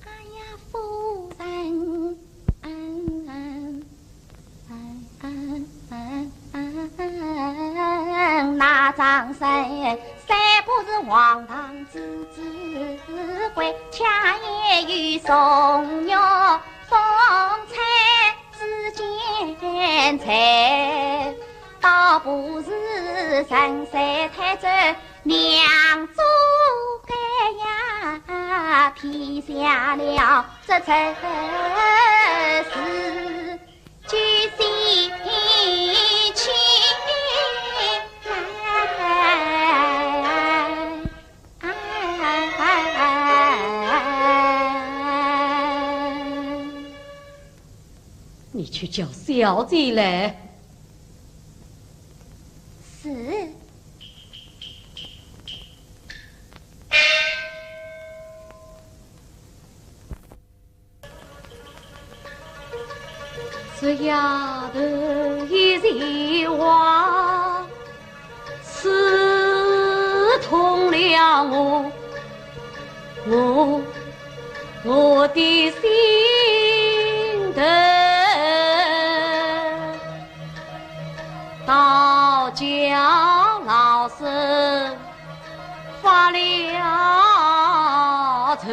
哎呀，夫人，那张生虽不是荒唐之子，贵家也有荣辱风采之间才。 倒不如陈三太子娘做个呀，撇下了这陈氏救心切。 你去叫小姐来。是。 这丫头一席话，刺痛了我，我，我的心头。倒叫老身 发了愁。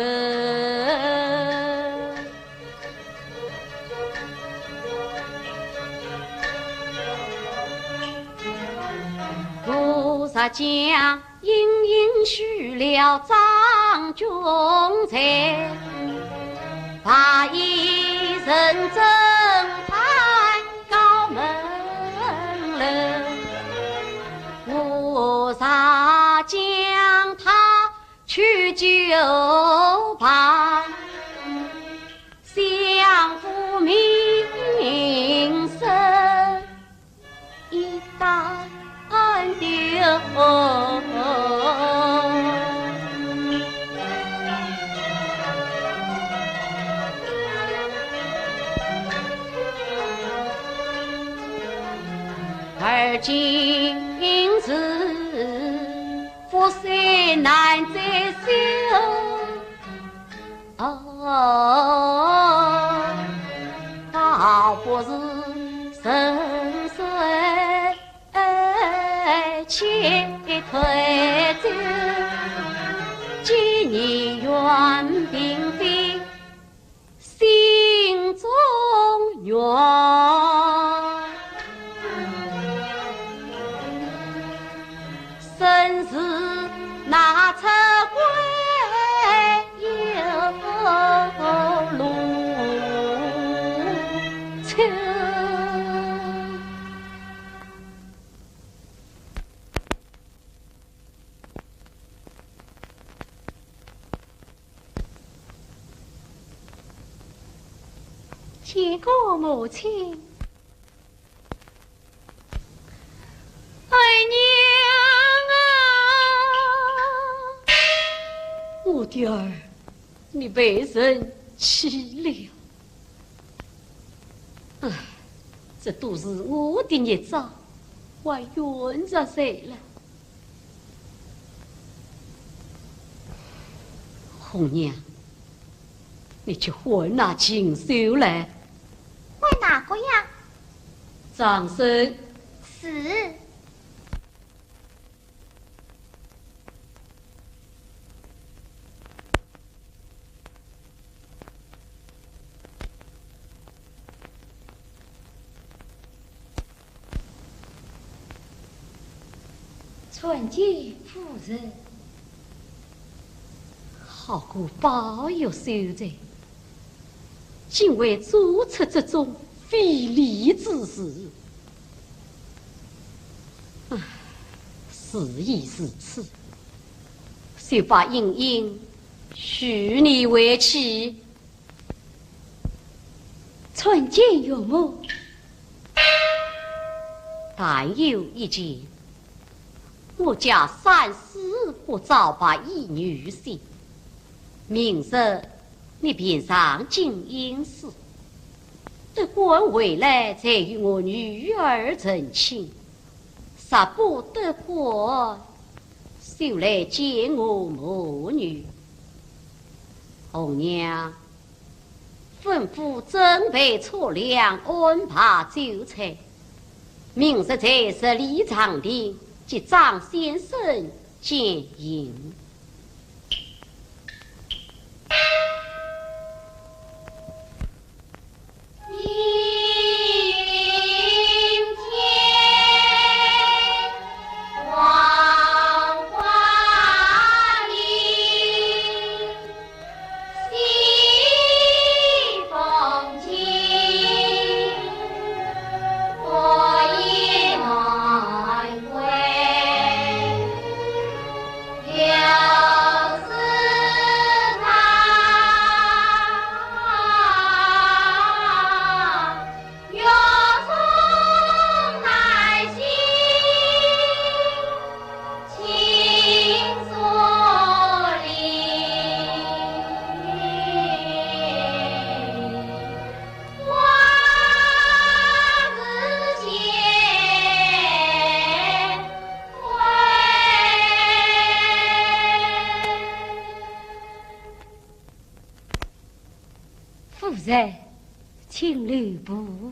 我实梗隐隐许了张君才，白衣人正攀高门楼。茶将他去就罢，相府名声一旦丢。 而今是覆水难再修，哦，倒不如顺水且退舟，既然缘并非 心中愿，生死难测归有路求。 见过母亲。二娘啊！我的儿，你被人欺了。唉，这都是我的孽障，还怨着谁了？ 红娘，你去唤那禽兽来。唤哪个呀？张生。是。 参见夫人。好个宝玉秀才，竟会做出这种非礼之事。唉，事已如此， 就把莺莺许你为妻。参见岳母。但有一件，我家三世不招白衣女婿，明日你便上京应试，得官回来再与我女儿成亲，若不得官， 就来见我母女。红娘，吩咐准备车辆，安排酒菜，明日在十里长亭接张先生饯行。 夫人，请留步。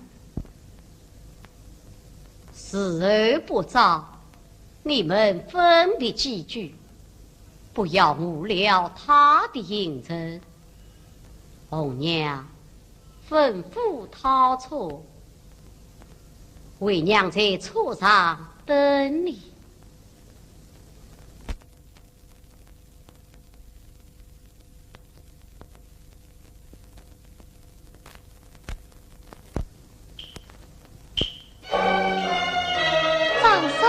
时候不早，你们分别几句，不要误了他的行程。红娘，吩咐套车，为娘在车上等你。 张生。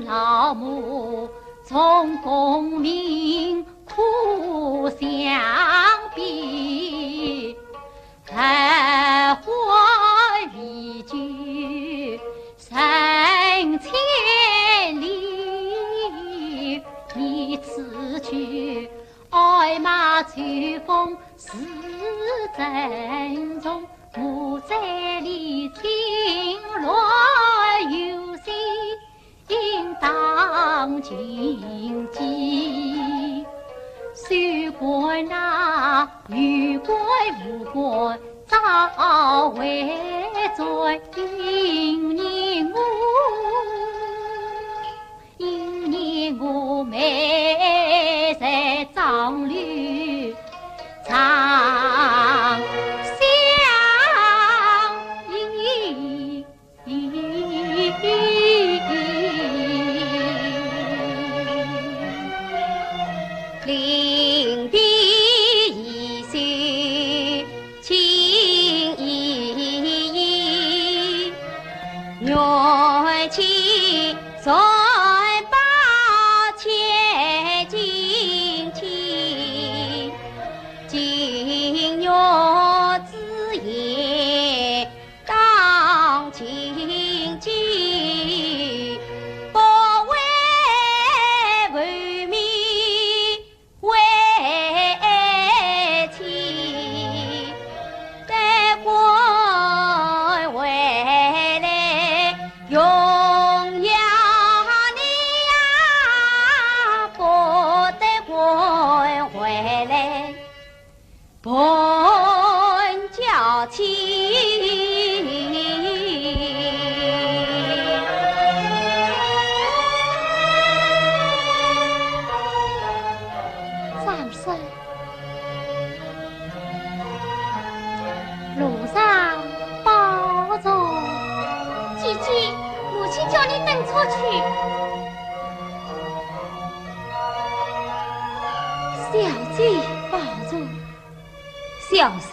老母从功名苦相比，二婚依旧 三千里，你此去，爱马秋风似珍重，我在里青乱有心，应当谨记。须管那有官无官， 早回转，因念我，因念我妹在张柳长相依。 临别衣袖轻依依，愿卿善报千金情。今月之夜 当清静，不为浮名为妻，待官回来荣耀你啊，不待官回来 伴娇妻。张生，路上保重。姐姐，母亲叫你等车去。 小姐保重。小生